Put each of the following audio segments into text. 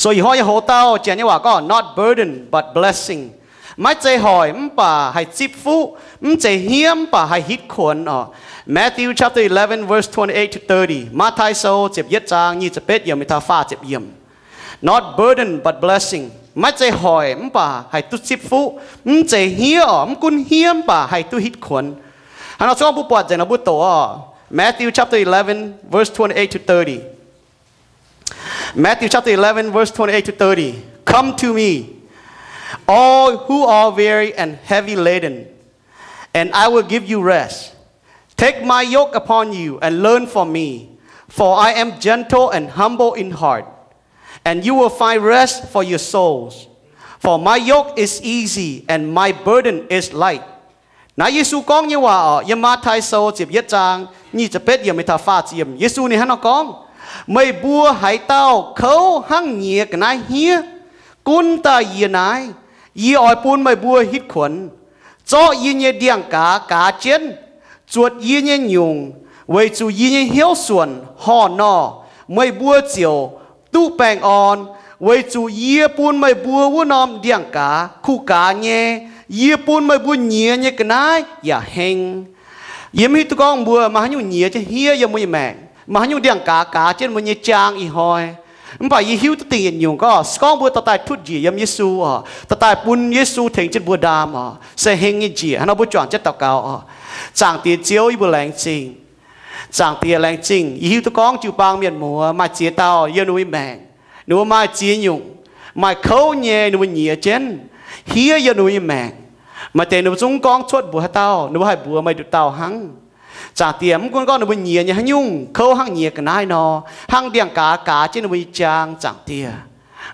Zoux ih hnoi yie hoz dauh Janx nyei waac gorngv, not burden but blessing. Maiv zeiz hoic mv baac haih zipv fuqv, mv zeiz hniev mv baac haih hitv kuonx oc. Matthew chapter eleven, verse twenty-eight to thirty. Matv^tai Sou ziepc yietv zaang nyic ziepc betv yiemc mingh taux faah ziepc yiemc. Not burden but blessing. Maiv zeiz hoic mv baac haih duqv zipv fuqv, mv zeiz hniev oc, mv gunv hniev mv baac haih duqv hitv kuonx. Hnangv nor se gorngv mbuo buatc nzengc nor mbuo doqc oc. Matthew chapter eleven, verse twenty-eight to thirty. Matthew chapter eleven, verse twenty-eight to thirty. Come to me, all who are weary and heavy laden, and I will give you rest. Take my yoke upon you and learn from me, for I am gentle and humble in heart, and you will find rest for your souls. For my yoke is easy and my burden is light. Naaiv Yesu gorngv nyei waac oc, yiem Matv^tai Sou ziepc yietv zaang nyic ziepc betv yiemc mingh taux faah ziepc yiemc. Yesu ninh hnangv nor gorngv, meih mbuo haaix dauh kouv hnangv nyiex ga'naaiv hniev, gunv daaih yie naaiv. Yie oix bun meih mbuo hitv kuonx. Zorqv yie nyei ndiangx-gaaz gaaz jienv, zuotc yie nyei nyungc, weic zuqc yie nyei hnyouv suonc horh nor, meih mbuo ziouc duqv baengh orn. Weic zuqc yie bun meih mbuo wuov norm ndiangx-gaaz kuh gaaz nyei. Yie bun meih mbuo nyiex nyei ga'naaiv yaac heng. Yie mv hiuv duqv gorngv mbuo maaih haaix nyungc nyiex jienv hniev yiem mbuo nyei maengc, maaih haaix nyungc ndiangx-gaaz gaaz jienv mbuo nyei jaang ih hnoi. Mv baac yie hiuv duqv dingc yietc nyungc gorngv, se gorngv mbuo dorh daaih tutv njiec yiem Yesu oc, dorh daaih bun Yesu tengx jienv mbuo ndaam oc, se heng nyei njiec. Hnangv nor mbuo juangc jienv daux gaux oc. Zaangc Diex Ziouv, yie mbuo laengz zingh. Zaangc Diex, laengz zingh yie hiuv duqv gorngv jiu-baang mienh muoz maaih ziex dauh yiem ninh mbuo nyei maengc, ninh mbuo maaih ziex nyungc, maaih kouv nyei ninh mbuo nyiex jienv hniev yiem ninh mbuo nyei maengc. Maaih deix ninh mbuo zungv gorngv cuotv mbuox haaix dauh, ninh mbuo haih mbuox meih nduqc dauh hnangv. Zaangc Diex, mv gunv gorngv ninh mbuo nyiex nyei haaix nyungc, kouv hnangv nyiex ga'naaiv nor, hnangv ndiangx-gaaz gaaz jienv ninh mbuo nyei jaang, Zaangc Diex,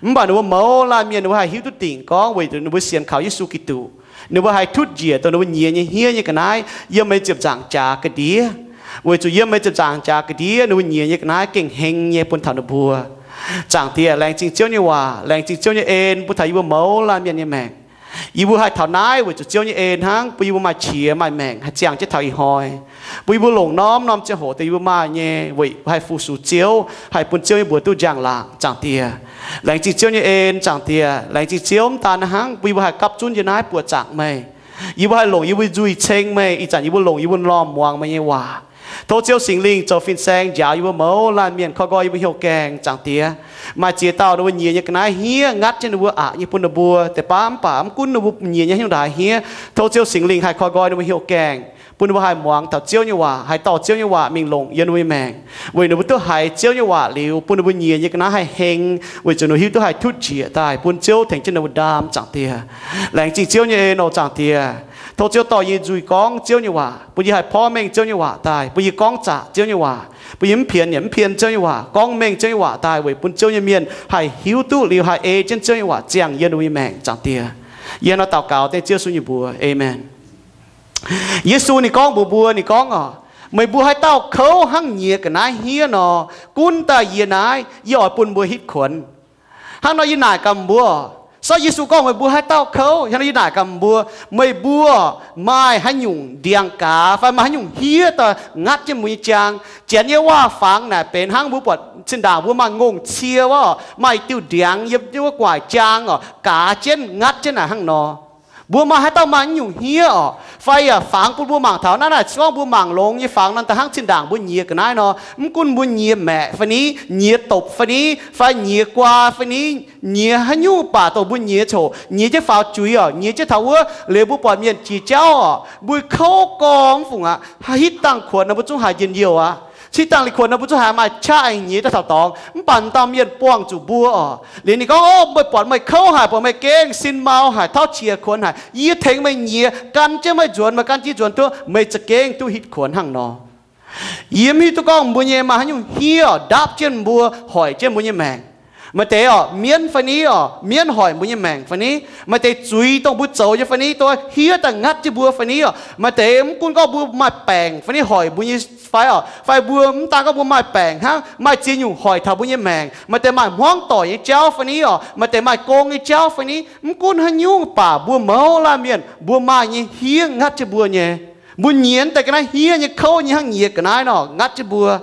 mv baac ninh mbuo mouz laanh mienh ninh mbuo haih hiuv duqv dingc gorngv weic zuqc ninh mbuo sienx kaux Yesu Giduc, ninh mbuo haih tutv njiec dongh ninh mbuo nyiex nyei hniev nyei ga'naaiv yiem meih ziepc nzaangc jaax ga'ndiev. Weic zuqc yiem meih ziepc nzaangc jaax ga'ndiev ninh mbuo nyiex nyei ga'naaiv gengh heng nyei bun taux ninh mbuo. Zaangc Diex, laengz zingh Ziouv nyei waac, laengz zingh Ziouv nyei en bun taux yie mbuo mouz laanh mienh nyei maengc. Yie mbuo haih taux naaiv weic zuqc Ziouv nyei en hnangv, bun yie mbuo maaih qiex maaih maengc haih ziangh jienv taux ih hnoi, bun yie mbuo longc norm-norm ziangh hoc dongh yie mbuo maaih nyei weic haih fu-sux Ziouv, haih bun Ziouv nyei mbuox duqv njang-laangc, Zaangc Diex. Laengz zingh Ziouv nyei en, Zaangc Diex. Laengz zingh Ziouv mv daan hnangv, bun yie mbuo haih gapv zunv yie naaiv buoqc zaangc meih. Yie mbuo haih longc yie mbuo nzuih ceng meih, ih zanc yie mbuo longc yie mbuo lormh muangx meih nyei waac. Tov Ziouv Singx Lingh zoux fin-saeng njaaux yie mbuo mouz laanh mienh, koi nqoi yie mbuo hnyouv gaengh, Zaangc Diex. Maaih ziex dauh ninh mbuo nyiex nyei ga'naaiv hniev, ngatv jienv ninh mbuo aqc nyei bun ninh mbuo deix baav, mv baac mv gunv ninh mbuo nyiex nyei haaix nyungc ndaix hniev, tov Ziouv Singx Lingh haih koi nqoi ninh mbuo hnyouv gaengh, bun ninh mbuo haih muangx taux Ziouv nyei waac, haih dorh Ziouv nyei waac mingh longc yiem ninh mbuo nyei maengc, weic ninh mbuo duqv haiz Ziouv nyei waac liuz, bun ninh mbuo nyiex nyei ga'naaiv haih heng, weic zuqc ninh hiuv duqv haih tutv njiec daaih bun Ziouv tengx jienv ninh mbuo ndaam, Zaangc Diex. Laengz zingh Ziouv nyei en oc, Zaangc Diex. Tov Ziouv dorh yie nzuih gorngv Ziouv nyei waac, bun yie haih porv mengh Ziouv nyei waac daaih, bun yie gorngv zaqc Ziouv nyei waac, bun yie mv pienx yaac mv pien Ziouv nyei waac, gorngv mengh Ziouv nyei waac daaih weic bun Ziouv nyei mienh haih hiuv duqv liuz haih ei jienv Ziouv nyei waac ziangh yiem ninh mbuo nyei maengc, Zaangc Diex. Yie hnangv nor daux gaux dengv Ziouv Yesu nyei mbuox, Aamen. Yesu ninh gorngv mbuox mbuo, ninh gorngv oc, meih mbuo haaix dauh kouv hnangv nyiex ga'naaiv hniev nor, gunv daaih yie naaiv, yie oix bun mbuo hitv kuonx. Hnangv nor yie naaic gaax mbuo, sorv Yesu gorngv meih mbuo haaix dauh kouv, hnangv nor yie naaic gaax mbuo, meih mbuo maaih haaix nyungc ndiangx-gaaz fai maaih haaix nyungc hniev daaih ngatv jienv mbuo nyei jaang? Janx nyei waac-fangx naaic benx hnangv mbuo buatc zinh ndaangc mbuo maaih ngongh cie wuov, maaih diuh ndiangx yiem wuov gu'nguaaic jaang oc, gaaz jienv ngatv jienv naaic hnangv nor. Mbuo maaih haaix dauh maaih haaix nyungc hniev oc, fai yaac fangx bun mbuo mangc taux naaiv, naaic se gorngv mbuo mangc longx nyei fangx nor, da'hnangv zinh ndaangc mbuo nyiex ga'naaiv nor, mv gunv mbuo nyiex maeqc fai ni, nyiex dopc fai ni, fai nyiex guaa fai ni, nyiex haaix nyungc baac dongh mbuo nyiex coc nyiex jienv faaux juix oc, nyiex jienv taux wuov liuz mbuo buatc mienh jiex jauv oc, mbuo kouv gorngv mv fungc aqv. Hitv dangh kuonx nor mbuo zungv haiz njien-youh aqv. Hitv dangh liuz kuonx nor mbuo zungv haiz maaih qaqv nyiex daaih taux dorngx. Mv baac dauh mienh buangh zuqc mbuo oc. Liuz ninh gorngv, Ov, meih buatc meih kouv haic, buatc meih gengh sin mau haic, tauv qiex kuonx haic, yie tengx meih nyiex, gan jienv meih nzuonx, meih gan jienv nzuonx duqv, meih za'gengh duqv hitv kuonx hnangv nor. Yie mv hiuv duqv gorngv mbuo nyei maaih haaix nyungc hniev oc, ndaapv jienv mbuo, hoic jienv mbuo nyei maengc. Maaih deix oc, mienv fai ni oc, mienv hoic mbuo nyei maengc fai ni. Maaih deix zuiz dongh mbuo zoux nyei fai ni, dongh hniev daaih ngatv jienv mbuo fai ni oc. Maaih deix mv gunv gorngv mbuo maaih baengc fai ni hoic mbuo nyei fai oc, fai mbuo mv daan gorngv mbuo maaih baengc hnangv, maaih ziex nyungc hoic taux mbuo nyei maengc. Maaih deix maaih hmuangv doic nyei jauv fai ni oc, maaih deix maaih gong nyei jauv fai ni. Mv gunv haaix nyungc baac mbuo mouz laanh mienh mbuo maaih nyei hniev ngatv jienv mbuo nyei. Mbuo nyiex daaih ga'naaiv hniev nyei, kouv nyei hnangv nyiex ga'naaiv nor ngatv jienv mbuo.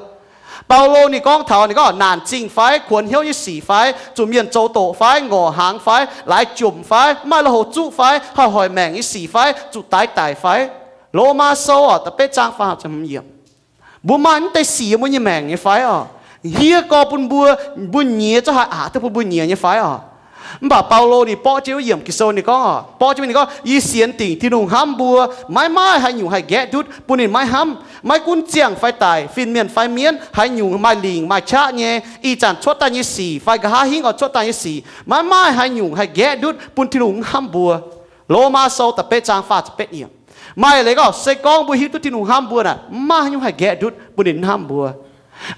Baulo ninh gorngv taux ninh gorngv naanc zingh fai, kuonx hnyouv nyei sic fai, zuqc mienh zoux doqc fai, ngorc hnaangx fai, laaix jomc fai, maaih lui-houx zuqv fai, haih hoic maengc nyei sic fai, zuqc daix daic fai. Lomaa Sou oc, da'betv zaang faah ziepc hmz yiemc. Mbuo maaih mv deix sic yiem mbuo nyei maengc nyei fai oc? Hniev gorx bun mbuo, mbuo nyiex zungv haih aqc duqv bun mbuo nyiex nyei fai oc? Mv baac Baulo ninh borqv jienv wuov yiemc Ging-Sou ninh gorngv oc, borqv jienv ninh gorngv, Yie sienx dingc Tin-Hungh hnamv mbuo, maiv maaih haaix nyungc haih nqaeqv ndutv bun ninh maiv hnamv. Maiv gunv ziangh fai daic, fin-mienh fai mienv, haaix nyungc maaih lingc maaih qaqv nyei, ih zanc cuotv daaih nyei sic fai nqa'haav hingv oix cuotv daaih nyei sic, maiv maaih haaix nyungc haih nqaeqv ndutv bun Tin-Hungh mv hnamv mbuo. Lomaa Sou da'betv zaang faah ziepc betv yiemc. Maaih leiz gorngv, se gorngv mbuo hiuv duqv Tin-Hungh hnamv mbuo naaic, mv maaih haaix nyungc haih nqaeqv ndutv bun ninh hnamv mbuo.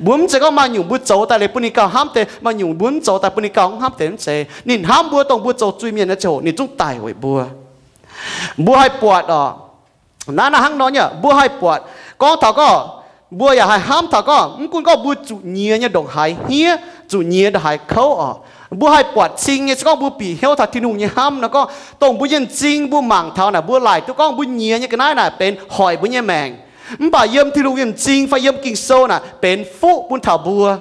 Mbuo mv zeiz gorngv maaih nyungc mbuo zoux daaih liuz bun ninh gauh hnamv deix, maaih nyungc mbuo mv zoux daaih bun ninh gauh mv hnamv deix, mv zeiz. Ninh hnamv mbuo dongh mbuo zoux zuiz-mienh nyei ziangh hoc ninh zungv daic weic mbuo. Mbuo haih buatc oc, naaiv naaiv hnangv nor nyei, mbuo haih buatc, gorngv taux gorngv, mbuo yaac haih hnamv taux gorngv, mv gunv gorngv mbuo zuqc nyiex nyei ndongc haaix hniev, zuqc nyiex ndongc haaix kouv oc, mbuo haih buatc cing nyei. Se gorngv mbuo bieqc hnyouv taux Tin-Hungh nyei hnamv nor, gorngv dongh mbuo nyei m'zing mbuo mangc taux naaic, mbuo laaic duqv gorngv mbuo nyiex nyei ga'naaiv naaic benx hoic mbuo nyei maengc. Mv baac yiem Tin-Hungh nyei m'zing fai yiem Ging-Sou naaic benx fuqv bun taux mbuo.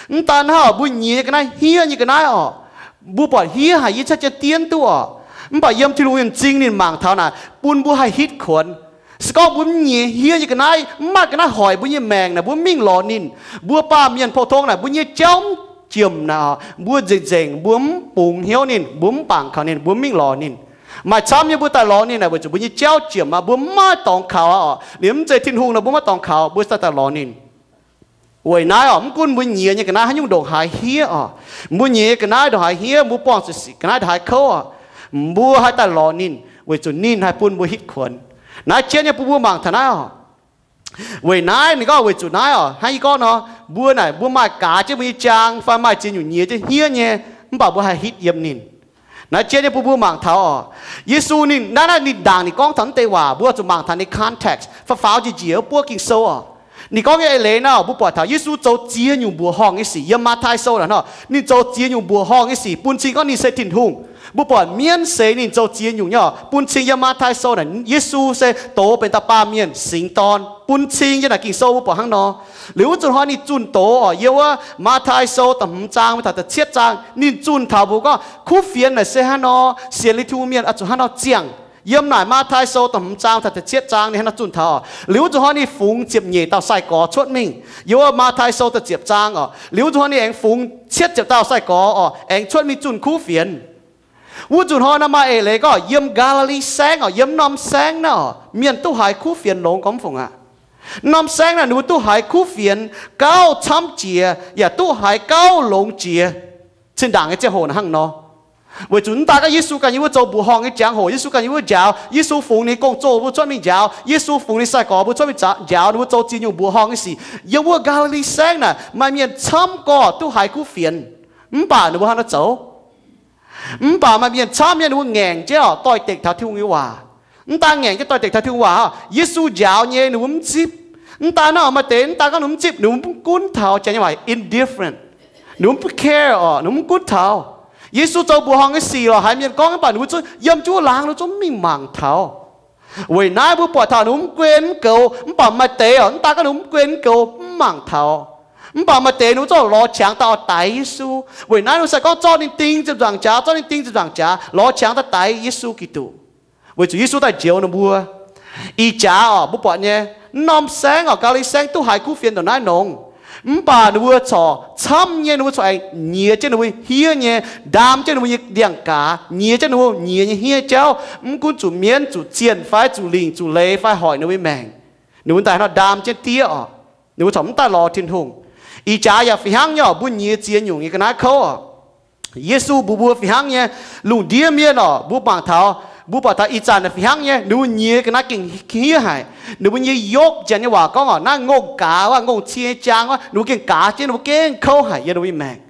Mv daan hnangv, mbuo nyiex nyei ga'naaiv hniev nyei ga'naaiv oc, mbuo buatc hniev haic, yie cav jienv dienv duqv oc. Mv baac yiem Tin-Hungh nyei m'zing ninh mangc taux naaic, bun mbuo haih hitv kuonx. Se gorngv mbuo mv nyiex hniev nyei ga'naaiv, mv maaih ga'naaiv hoic mbuo nyei maengc naaic, mbuo mv mingh lorz ninh. Mbuo baamh mienh pou-tong naaic, mbuo nyei jauv mv jiemc naaic, mbuo nzengc nzengc, mbuo mv bungx hnyouv ninh, mbuo mv bangc kaux ninh, mbuo mv mingh lorz ninh. Maaih camv nyei mbuo daaih lorz ninh naaic, weic zuqc mbuo nyei jauv jiemc aqv, mbuo mv maaih dorngx kaux aqv oc. Liuz mv zeiz Tin-Hungh nor, mbuo mv maaih dorngx kaux, mbuo daaih daaih lorz ninh. Weic naaiv oc, mv gunv mbuo nyiex nyei ga'naaiv haaix nyungc ndongc haaix hniev oc, mbuo nyiex nyei ga'naaiv ndongc haaix hniev, mbuo buangh zuqc sic ga'naaiv ndongc haaix kouv oc, mbuo haih daaih lorz ninh, weic zuqc ninh haih bun mbuo hitv kuonx. Naaiv jienv nyei bun mbuo mangc taux naaiv oc. Weic naaiv ninh gorngv, weic zuqc naaiv oc, hnangv yie gorngv nor, mbuo naaic mbuo maaih gaax jienv mbuo nyei jaang fai maaih ziex nyungc nyiex jienv hniev nyei, mv baac mbuo haih hitv yiem ninh. Naaiv jienv nyei bun mbuo mangc taux oc, Yesu ninh naaiv naaiv ninh ndaangc ninh gorngv taux naaiv deix waac, mbuo zuqc mangc taux ninh context, faaux faaux njiec njiec wuov buov Ging-Sou oc. Ninh gorngv nyei eix leiz naaiv oc, mbuo buatc taux Yesu zoux ziex nyungc mbuoqc horngh nyei sic yiem Matv^taai Sou naaic hnangv. Ninh zoux ziex nyungc mbuoqc horngh nyei sic bun cing gorngv ninh se Tin-Hungh. Mbuo buatc mienv seix ninh zoux ziex nyungc nyei oc, bun cing yiem Matv^taai Sou naaic Yesu se dox benx dauh baamh mienh singx dorn, bun cing yiem naaic Ging-Sou mbuo buatc hnangv nor. Liuz wuov zuqc hnoi ninh zunh doz oc, yiem wuov Matv^taai Sou da'hmz zaang mingh taux da'cietv zaang, ninh zunh taux mbuox gorngv kuv fienx naaic se hnangv nor, sienx Tin-Hungh mienh oix zuqc hnangv nor ziangh. Yiem naaic Matv^taai Sou da'hmz zaang taux da'cietv zaang ninh hnangv nor zunh taux oc. Liuz wuov zuqc hnoi ninh fungx ziepc nyeic dauh sai-gorx cuotv mingh. Yiem wuov Matv^taai Sou da'ziepc zaang oc, liuz wuov zuqc hnoi ninh aengx fungx cietv ziepc dauh sai-gorx oc, aengx cuotv mingh zunh kuv fienx. Wuov zuqc hnoi naaiv maaih eix leiz gorngv yiem Gaa^li^li Saengv oc, yiem norm saengv naaiv oc, mienh duqv haiz kuv fienx longx gormx fungc aqv. Norm saengv naaic ninh mbuo duqv haiz kuv fienx gauh camv jiex yaac duqv haiz gauh longx jiex. Zinh ndaangc nyei ziangh hoc naaic hnangv nor. Weic zuqc mv daan gorngv Yesu ganh yiem wuov zoux mbuoqc horngh nyei jangx-hoc, Yesu ganh yiem wuov njaaux, Yesu fungx ninh gong-zoh mbuo cuotv mingh njaaux, Yesu fungx ninh sai-gorx mbuo cuotv mingh njaaux, ninh mbuo zoux ziex nyungc mbuoqc horngh nyei sic. Yiem wuov Gaa^li^li Saengv naaic maaih mienh camv gorx duqv haiz kuv fienx, mv baac ninh mbuo hnangv nor zoux. Mv baac maaih mienh camv nyei ninh mbuo ngaengc jienv oc, doix-dekc taux Tin-Hungh nyei waac. Mv daan ngaengc jienv doix-dekc taux Tin-Hungh waac, Yesu njaaux nyei ninh mbuo mv zipv. Mv daan naaiv maaih deix mv daan gorngv ninh mbuo mv zipv, ninh mbuo mv gunv taux, Janx nyei waac indifferent. Ninh mbuo mv care oc, ninh mbuo mv gunv taux. Yesu zoux mbuoqc horngh nyei sic oc, haiz mienh gorngv mv baac ninh mbuo zungv yiem jienv wuov laangz, ninh mbuo zungv mv mingh mangc taux. Weic naaiv mbuo buatc taux ninh mbuo mv guen mv goux, mv baac maaih deix oc, mv daan gorngv ninh mbuo mv guen mv goux, mv mangc taux. Mv baac maaih deix ninh mbuo zungv lorz qangx daaih oix daix Yesu. Weic naaiv ninh mbuo se gorngv zorqv ninh ding ziepc nzaangc jaax, zorqv ninh ding ziepc nzaangc jaax, lorz qangx daaih daix Yesu Giduc. Weic zuqc Yesu daaih njoux ninh mbuo. Ih jaax oc, mbuo buatc nyei, mv norm saengv oc, Gaa^li^li Saengv duqv haiz kuv fienx ndongc naaiv nongx. Mv baac ninh mbuo corc camv nyei, ninh mbuo corc aengx nyiex jienv ninh mbuo hniev nyei, ndaam jienv ninh mbuo nyei ndiangx-gaaz, nyiex jienv ninh mbuo nyiex nyei hniev jauv. Mv gunv zuqc mienv, zuqc zienh fai, zuqc lingc, zuqc leiz fai, hoic ninh mbuo nyei maengc, ninh mbuo daaih hnangv ndaam jienv diev oc. Ninh mbuo corc mv daaih lorz Tin-Hungh. Ih jaax yaac fih hnangv nyei oc, mbuo nyiex ziex nyungc nyei ga'naaiv kouv oc. Yesu mbuox mbuo fih hnangv nyei, lungh ndiev mienh oc, mbuo mangc taux, mbuo buatc taux ih zanc naaic fih hnangv nyei, ninh mbuo nyiex ga'naaiv gengh hniev haic. Ninh mbuo nyei yopv, Janx nyei waac gorngv oc, naaiv ngongh gaax wuov, ngongh cie nyei jaang wuov, ninh mbuo gengh gaaz jienv, ninh mbuo gengh kouv haic yiem ninh mbuo nyei maengc.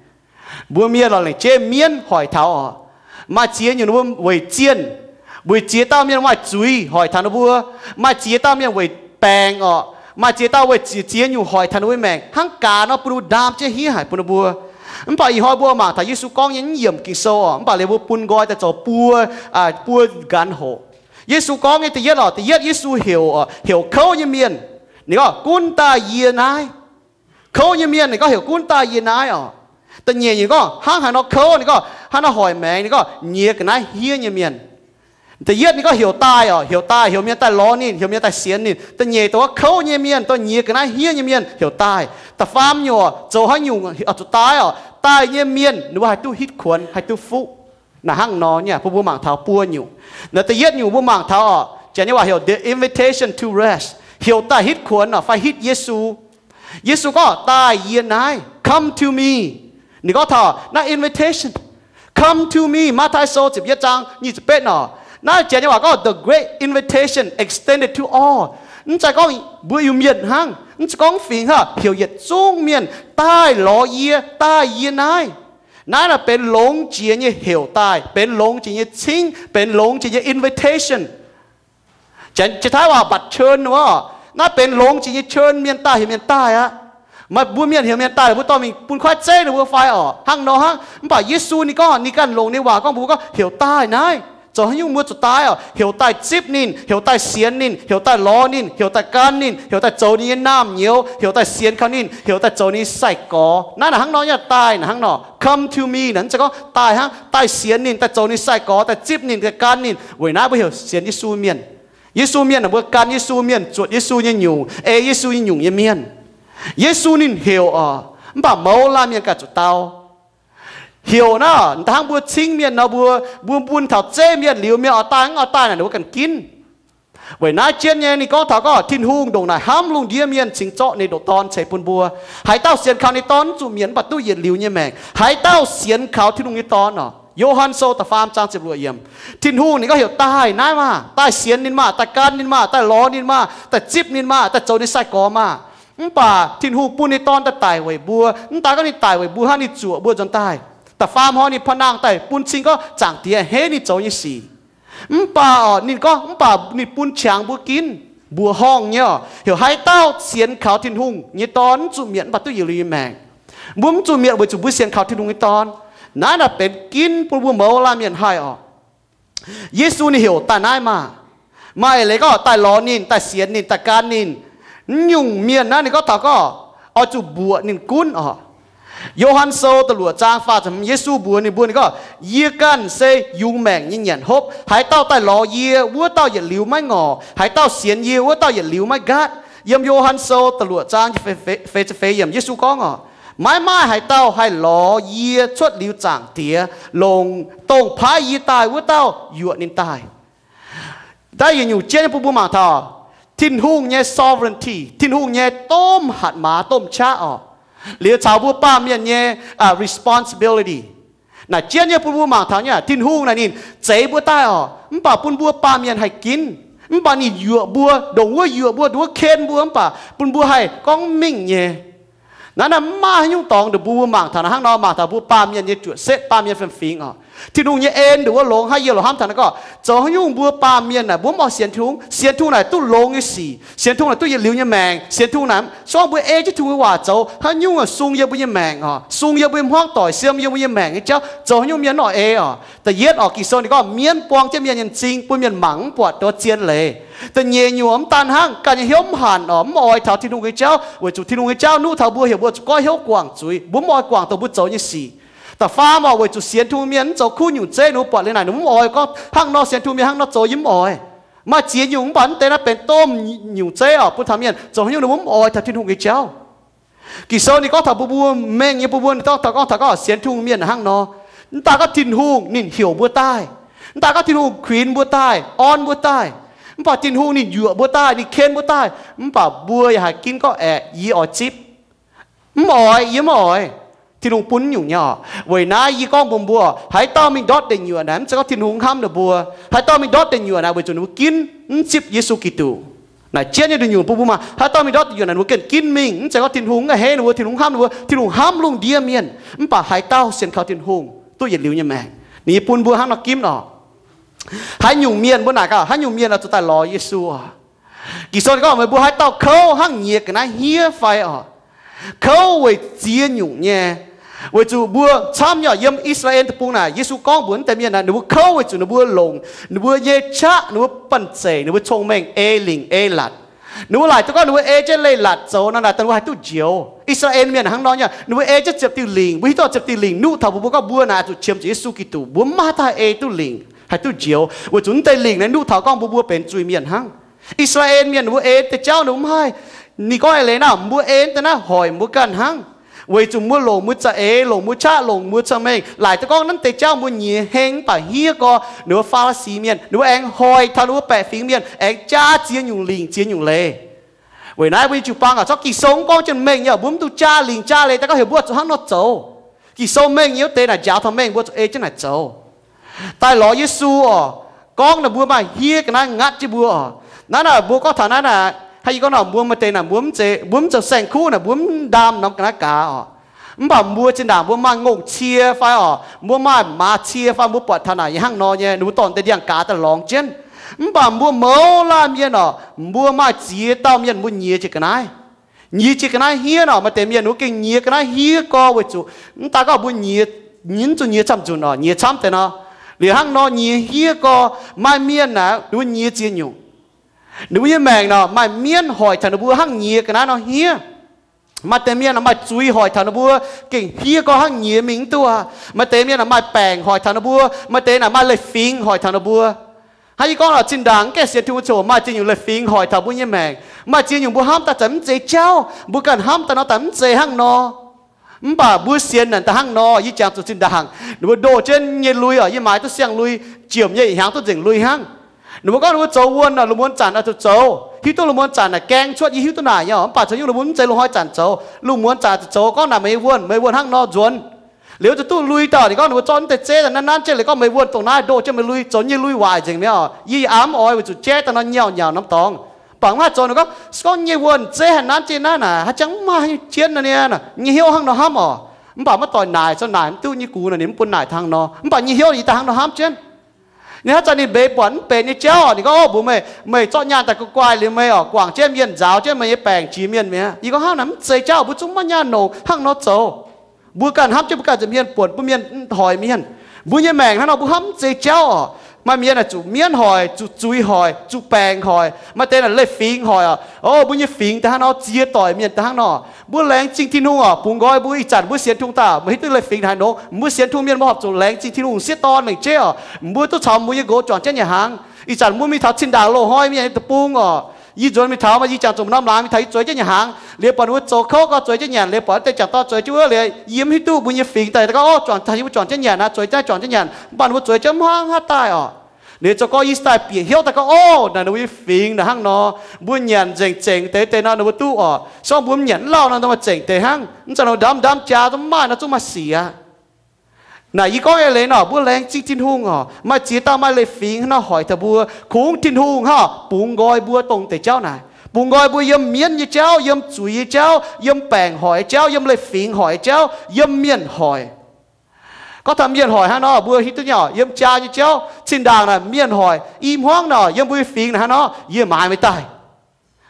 Mbuo mienh lorz lengc jeiv mienv hoic taux oc. Maaih ziex nyungc ninh mbuo weic zienh, weic ziex dauh mienh maaih zuiz hoic taux ninh mbuo. Maaih ziex dauh mienh weic baengc oc. Maaih ziex dauh weic ziex, ziex nyungc hoic taux ninh mbuo nyei maengc, hnangv gaax nor bun ninh mbuo ndaam jienv hniev haic bun ninh mbuo. Mv baac ih hnoi mbuo mangc taux Yesu gorngv nyei naaiv yiemc Ging-Sou oc, mv baac liuz mbuo bun nqoi daaih zoux buo, buo nqanx hoc. Yesu gorngv nyei da'yietv oc, da'yietv Yesu heuc, heuc kouv nyei mienh. Ninh gorngv, gunv daaih yie naaiv. Kouv nyei mienh ninh gorngv heuc gunv daaih yie naaiv oc. Da'nyeic ninh gorngv hnangv haaix nor kouv, ninh gorngv hnangv nor hoic maengx, ninh gorngv nyiex ga'naaiv hniev nyei mienh. Da'yietv ninh gorngv heuc daaih oc, heuc daaih, heuc mienh daaih lorz ninh, heuc mienh daaih sienx ninh. Da'nyeic dongh wuov kouv nyei mienh, dongh nyiex ga'naaiv hniev nyei mienh heuc daaih. Da'faam nyungc zoux haaix nyungc zuqc daaih oc, daaih nyei mienh ninh mbuo haih duqv hitv kuonx, haih duqv fuqv. Naaiv hnangv nor nyei, bun mbuo mangc taux buo nyungc. Naaiv da'yietv nyungc mbuo mangc taux oc, janx nyei waac heuc the invitation to rest, heuc daaih hitv kuonx oc, fai hitv Yesu. Yesu gorngv daaih yie naaiv, come to me. Ninh gorngv taux naaiv invitation, come to me, Matv^tai Sou ziepc yietv zaang nyic ziepc betv nor. Naaiv janx nyei waac gorngv the great invitation extended to all. Mv zeiz gorngv mbuo Iu-Mienh hnangv, mv zeiz gorngv fingx hnangv, heuc yietc zungv mienh daaih lorz yie, daaih yie naaiv. Naaiv naaic benx longx jiex nyei heuc daaih, benx longx jiex nyei cingv, benx longx jiex nyei invitation. Janx-Taiv waac mbatc ເຊີນ wuov, naaiv benx longx jiex nyei ເຊີນ mienh daaih, heuc mienh daaih aqv. Maaih mbuo mienh heuc mienh daaih, mbuo dorh mingh bun kuaaiv zeiv ninh mbuo fai oc, hnangv nor hnangv. Mv baac Yesu ninh gorngv, ninh ganh longc ninh waac gorngv mbuo gorngv heuc daaih naaiv. Zoux haaix nyungc mbuo zuqc daaih oc, heuc daaih zipv ninh, heuc daaih sienx ninh, heuc daaih lorz ninh, heuc daaih gan ninh, heuc daaih zoux ninh nyei naamh nyouz, heuc daaih sienx kaux ninh, heuc daaih zoux ninh nyei sai-gorx. Naaiv naaic hnangv nor nyei daaih naaiv hnangv nor, come to me naaic, mv zeiz gorngv daaih hnangv, daaih sienx ninh, daaih zoux ninh sai-gorx, daaih zipv ninh, daaih gan ninh. Weic naaiv mbuo heuc sienx Yesu mienh. Yesu mienh naaic mbuo gan Yesu mienh, zuotc Yesu nyei nyungc, ei Yesu nyei nyungc nyei mienh. Yesu ninh heuc oc, mv baac mouz laanh mienh ganh zuqc dau. Heuc naaiv, hnangv mbuo cingv mienh nor, mbuo, mbuo bun taux zeiv mienh liuz, mienh oix daaih mv oix daaih naaic, ninh mbuo ganh ginv. Weic naaiv jienv nyei ninh gorngv taux gorngv Tin-Hungh ndongc naaic hnamv lungh ndiev mienh cingx zorqv ninh ndoqc Dorn ceix bun mbuo. Haaix dauh sienx kaux ninh Dorn mv zuqc mietc mv baac duqv yietc liuz nyei maengc. Haaix dauh sienx kaux Tin-Hungh nyei Dorn oc. Yo^han Sou da'faam zaang ziepc luoqc yiemc. Tin-Hungh ninh gorngv heuc daaih naaiv maah, daaih sienx ninh maah, daaih gan ninh maah, daaih lorz ninh maah, daaih zipv ninh maah, daaih zoux ninh sai-gorx maah. Mv baac Tin-Hungh bun ninh Dorn daaih daic weic mbuo. Mv daaih gorngv ninh daic weic mbuo hnangv, ninh zuoqc mbuo nzuonx daaih. Da'faam hnoi ninh pa'nangh daaih bun cing gorngv Zaangc Diex a'hneiv ninh zoux nyei sic. Mv baac oc, ninh gorngv mv baac ninh bun qangx mbuo ginv, mbuoqc horngh nyei oc, heuc haaix dauh sienx kaux Tin-Hungh nyei Dorn mv zuqc mietc mv baac duqv yietc liuz nyei maengc. Mbuo mv zuqc mietc weic zuqc mbuo sienx kaux Tin-Hungh nyei Dorn. Naaiv naaic benx ginv bun mbuo mouz laanh mienh haih oc. Yesu ninh heuc daaih naaiv maah. Maaih eix leiz gorngv daaih lorz ninh, daaih sienx ninh, daaih gan ninh. Mv nyungc mienh naaiv ninh gorngv taux gorngv oix zuqc mbuoqc ninh gunv oc. Yo^han Sou da'luoqc zaang faah ziepc hmz, Yesu mbuox ninh mbuo, ninh gorngv, yie ganh se yungz maengc nyei nyanc hopv. Haaix dauh daaih lorz yie, wuov dauh yietc liuz maiv ngorc. Haaix dauh sienx yie, wuov dauh yietc liuz maiv nqaatv. Yiem Yo^han Sou da'luoqc zaang feix ziepc feix yiemc Yesu gorngv oc, maiv maaih haaix dauh haih lorz yie cuotv liuz Zaangc Diex, longc dongh paaiv yie daaih wuov dauh yuoqc ninh daaih. Da'yietv nyungc jienv bun mbuo mangc taux Tin-Hungh nyei sovereignty, Tin-Hungh nyei domh hatc maaz domh qaqv oc, liuz caux mbuo baamh mienh nyei responsibility. Naaic jienv nyei bun mbuo mangc taux nyei, Tin-Hungh naaic ninh zeix mbuo daaih oc, mv baac bun mbuo baamh mienh haih ginv. Mv baac ninh yuoqc mbuo, ndongc wuov yuoqc mbuo, ndongc wuov ken mbuo, mv baac bun mbuo haih gorngv mingh nyei. Naaiv naaiv mv maaih haaix nyungc dorngx nduqc mbuo, mbuo mangc taux naaiv hnangv nor, mangc taux mbuo baamh mienh nyei juoqc setv, baamh mienh fiem-fingx oc. Tin-Hungh nyei en nduqc wuov longx hnangv yie loc hnamv taux naaiv gorngv, zoux haaix nyungc mbuo baamh mienh naaic mbuo mv oix sienx Tin-Hungh. Sienx Tin-Hungh naaic duqv longx nyei sic. Sienx Tin-Hungh naaic duqv yietc liuz nyei maengc. Sienx Tin-Hungh naaic, se gorngv mbuo ei jienv Tin-Hungh nyei waac zoux, haaix nyungc sung yiem mbuo nyei maengc oc, sung yiem mbuo nyei hmuangv doic, sung yiem mbuo nyei maengc nyei jauv, zoux haaix nyungc mienh mv oix ei oc. Da'yietv oc, Ging-Sou ninh gorngv mienv buang jienv mienh nyei m'zing, bun mienh mangc mv buatc, dongh zien leiz. Da'nyeic nyungc, mv daan hnangv, ganh nyei hnyouv mv hanc oc, mv oix taux Tin-Hungh nyei jauv, weic zuqc Tin-Hungh nyei jauv nuqv taux mbuo, heuc mbuo zuqc goiv hnyouv guangc zuiz, mbuo mv oix guangc dongh mbuo zoux nyei sic. Da'faam oc, weic zuqc sienx Tin-Hungh mienh mv zoux kuv nyungc zeiv, ninh mbuo buatc liuz naaic ninh mbuo mv oix gorngv hnangv nor sienx Tin-Hungh mienh hnangv nor zoux, yie mv oix. Maaih ziex nyungc mv baac mv deix naaiv benx domh nyungc zeiv oc, bun taux mienh zoux haaix nyungc ninh mbuo mv oix taux Tin-Hungh nyei jauv. Ging-Sou ninh gorngv taux mbuo, mbuo mengh nyei bun mbuo, ninh gorngv taux, gorngv taux gorngv sienx Tin-Hungh mienh hnangv nor. Mv daaih gorngv Tin-Hungh ninh heuc mbuo daaih, mv daaih gorngv Tin-Hungh kuinx mbuo daaih, orn mbuo daaih, mv baac Tin-Hungh ninh yuoqc mbuo daaih, ninh ken mbuo daaih, mv baac mbuo yaac haih ginv gorngv aeqv, yie oix zipv. Mv oix, yie mv oix. Tin-Hungh bun nyungc nyei oc. Weic naaiv yie gorngv mbuox mbuo, haaix dauh mingh ndortv deic nyuoqc naaic, mv zeiz gorngv Tin-Hungh hnamv ninh mbuo. Haaix dauh mingh ndortv deic nyuoqc naaic, weic zuqc ninh mbuo ginv mv zipv Yesu Giduc. Naaic jienv nyei nduqc nyungc bun mbuo maah, haaix dauh mingh ndortv deic nyuoqc naaic, ninh mbuo gengh ginv mingh, mv zeiz gorngv Tin-Hungh mv heh ninh mbuo, Tin-Hungh hnamv ninh mbuo. Tin-Hungh hnamv lungh ndiev mienh, mv baac haaix dauh sienx kaux Tin-Hungh duqv yietc liuz nyei maengc. Ninh nyei bun mbuo hnangv nor ginv oc. Haaix nyungc mienh mbuo naaic gaax, haaix nyungc mienh oix zuqc daaih lorz Yesu oc? Ging-Sou ninh gorngv meih mbuo haaix dauh kouv hnangv nyiex ga'naaiv hniev fai oc? Kouv weic ziex nyungc nyei. Weic zuqc mbuo camv nyei oc, yiem I^saa^laa^en Deic-Bung naaic, Yesu gorngv mbuox naaiv deix mienh naaic, ninh mbuo kouv weic zuqc ninh mbuo longc ninh mbuo nyei qaqv, ninh mbuo banh zeic, ninh mbuo cong-mengh ei lingc ei latc. Ninh mbuo laaic duqv gorngv ninh mbuo ei jienv leiz-latc zoux nor, naaic daaih ninh mbuo haih duqv njoux. I^saa^laa^en Mienh hnangv nor nyei, ninh mbuo ei jienv ziepc diuh lingc. Mbuo hiuv duqv ziepc diuh lingc nuqv taux mbuo, mbuo gorngv mbuo naaic zuqc qiemx zuqc Yesu Giduc, mbuo mv maaih haaix dauh haih ei duqv lingc haih duqv njoux, weic zuqc mv deix lingc naaiv nuqv taux gorngv mbuo, mbuo benx zuiz-mienh hnangv. I^saa^laa^en Mienh ninh mbuo ei deix jauv ninh mbuo mv haih. Ninh gorngv eix leiz naaic, mbuo ei deix naaiv hoic mbuo ganh hnangv, weic zuqc mbuo longc mbuo za'eix, longc mbuo qaqv, longc mbuo cong-mengh laaic duqv gorngv naaiv deix jauv mbuo nyiex heng, mv baac hiev gorx ninh mbuo Faa^li^si Mienh, ninh mbuo aengx hoic taux ninh mbuo baeqc fingx mienh, aengx jaa ziex nyungc lingc ziex nyungc leiz. Weic naaiv mbuo nyei jiu-baang aac, corc Ging-Sou mv gorngv jienv mengh nyei, mbuo mv dungx jaa lingc jaa leiz daaih gorngv heuc mbuo zuqc hnangv nor zoux. Ging-Sou mengh nyei wuov deix naaic njaaux taux mengh mbuo zuqc ei jienv naaic zoux. Daaih lorz Yesu oc, gorngv naaic mbuo maaih hiev ga'naaiv ngatv jienv mbuo oc. Naaiv naaic mbuo gorngv taux naaiv naaic, hnangv yie gorngv nor, mbuo maaih deix naaic mbuo mv zeiz, mbuo mv zoux saeng-kuv naaic, mbuo mv ndaam norm ga'naaiv gaax oc. Mv baac mbuo zinh ndaangc mbuo maaih ngongh cie fai oc, mbuo maaih maaz cie fai, mbuo buatc taux naaic hnangv nor nyei, ninh mbuo dorh deix ndiangx-gaaz daaih lorngx jienv. Mv baac mbuo mouz laanh mienh oc, mbuo maaih ziex dauh mienh mbuo nyiex jiex ga'naaiv. Nyiex jiex ga'naaiv hiev nor, maaih deix mienh ninh mbuo gengh nyiex ga'naaiv hiev gorx weic zuqc mv daaih gorngv mbuo nyiex, nyiex zuqc nyiex camv nzunc oc, nyiex camv deix nor. Liuz hnangv nor nyiex hiev gorx, maaih mienh naaic ninh mbuo nyiex ziex nyungc. Ninh mbuo nyei maengc nor maaih mienv hoic taux ninh mbuo hnangv nyiex ga'naaiv nor hiev. Maaih deix mienh maaih zuiz hoic taux ninh mbuo gengh hiev gorx hnangv nyiex mingh mv duqv. Maaih deix mienh maaih baengc hoic taux ninh mbuo, maaih deix naaic maaih leiz-fingx hoic taux ninh mbuo. Hnangv yie gorngv oc, zinh ndaangc mv gaengh sienx Tin-Hungh ziouc maaih ziex nyungc leiz-fingx hoic taux mbuo nyei maengc. Maaih ziex nyungc mbuo hnamv daaih zanc mv zeiz jauv, mbuo ganh hnamv daaih nor daaih mv zeiz hnangv nor. Mv baac mbuo sienx naaic daaih hnangv nor, yie jangx zuqc zinh ndaangc ninh mbuo ndoh jienv nyei lui oc, yie maaiz duqv siang lui, jiem nyei ih hnyangx duqv nzengc lui hnangv. Ninh mbuo gorngv ninh mbuo zoux wuonh nor, lungh muonz zanc oix zuqc zoux. Hiuv duqv lungh muonz zanc naaic gaeng cuotv, yie hiuv duqv naaic nyei oc. Mv baac zoux nyungc lungh muonz mv zeiz lungh hnoi zanc zoux. Lungh muonz zanc oix zuqc zoux, gorngv naaic meih nyei wuonh, meih wuonh hnangv nor nzuonx. Liuz zuqc duqv lui dauh, ninh gorngv ninh mbuo zorqv mv deix zeiv daaih nanv nanv jienv, liuz gorngv meih wuonh dongh naaiv ndoh jienv meih lui, zoux nyei lui waaic nzengc mi'aqv oc. Yie ih aav mv oix weic zuqc jaiv daaih nor nyauh nyauc norm dorngx. Bangc mv haih zoux, ninh gorngv, se gorngv nyei wuonh zeiv haih nanv jienv naaiv naaic, haaix jangx mv maaih jienv nor niaa, nyei hnyouv hnangv nor hnamv oc. Mv baac maiv doix naaic, zoux naaic mv duqv nyei gux nor, ninh mv bun naaic taux hnangv nor. Mv baac nyei hnyouv yie daaih hnangv nor hnamv jienv. Ninh hnamv zanc ninh mbeix buatc mv benx nyei jauv, ninh gorngv, Ov, mbuox meih, meih zorqv nyaanh daaih guai guai liuz meih oc, guangc jienv mienh, nzaaux jienv meih nyei baengc jiex mienh mi'aqv. Yie gorngv, Hnangv naaic mv zeiz jauv, mbuo zungv maiv nyaanh longc hnangv nor zoux. Mbuo ganh hnamv jienv mbuo ganh nza'hmien buonc mbuo mienh hoic mienh. Mbuo nyei maengc hnangv nor mbuo hnamv mv zeiz jauv oc. Maaih mienh naaic zuqc mienv hoic, zuqc zuiz hoic, zuqc baengc hoic, maaih deix naaic leiz-fingx hoic oc. Ov, mbuo nyei fingx daaih hnangv nor, ziex doic mienh daaih hnangv nor. Mbuo laengz zingh Tin-Hungh oc, bungx nqoi mbuo ih zanc mbuo sienx Tin-Hungh daaih, meih hiuv duqv leiz-fingx haaix nor, mbuo sienx Tin-Hungh mienh mbuo horpc zuqc laengz zingh Tin-Hungh sieqv dorn lengc jeiv oc. Mbuo duqv caux mbuo nyei nqox juangc jienv nyanc hnaangx. Ih zanc mbuo mingh taux zinh ndaangc loz-hnoi mienh nyei deic-bung oc. Yie nzuonx mingh taux, yie jangx zuqc norm laangz mingh taux, yie zueiz jienv nyanc hnaangx. Liuz buatc ninh mbuo zoux kouv gorx zueiz jienv nyanc, liuz buatc deix jangc dorn zueiz jienv wuov liuz, yie mv hiuv duqv mbuo nyei fingx daaih gorngv, Ov, juangc taux yie mbuo juangc jienv nyanc aqv, zueiz jienv juangc jienv nyanc. Mv baac ninh mbuo zueiz jienv mv hnangv haaix daaih oc. Liuz zoux gorx yie daaih bieqc hnyouv daaih gorngv, Ov, naaic ninh mbuo nyei fingx naaic hnangv nor, mbuo nyanc nzengc zengc deix deix nor ninh mbuo duqv oc. Se gorngv mbuo mv nyanc mv lauh nor, ninh mbuo zengc deix hnangv. Mv zeiz nor ndamv ndamv jaax zungv maaih nor zungv maaih sic aqv. Naaic yie gorngv eix leiz nor, mbuo laengz zingh Tin-Hungh oc. Maaih ziex dauh maaih leiz-fingx hnangv nor hoic taux mbuo. Kungx Tin-Hungh hnangv bungx nqoi mbuo dongh deix jauv naaic. Bungx nqoi mbuo yiem mienv nyei jauv, yiem zuiz nyei jauv, yiem baengc hoic nyei jauv, yiem leiz-fingx hoic nyei jauv, yiem mienh hoic. Gorngv taux mienh hoic hnangv nor, mbuo hiuv duqv nyei oc, yiem jaa nyei jauv. Zinh ndaangc naaic mienh hoic i hmuangv nor, yiem mbuo nyei fingx naaic hnangv nor, yie maaiz meih daaih.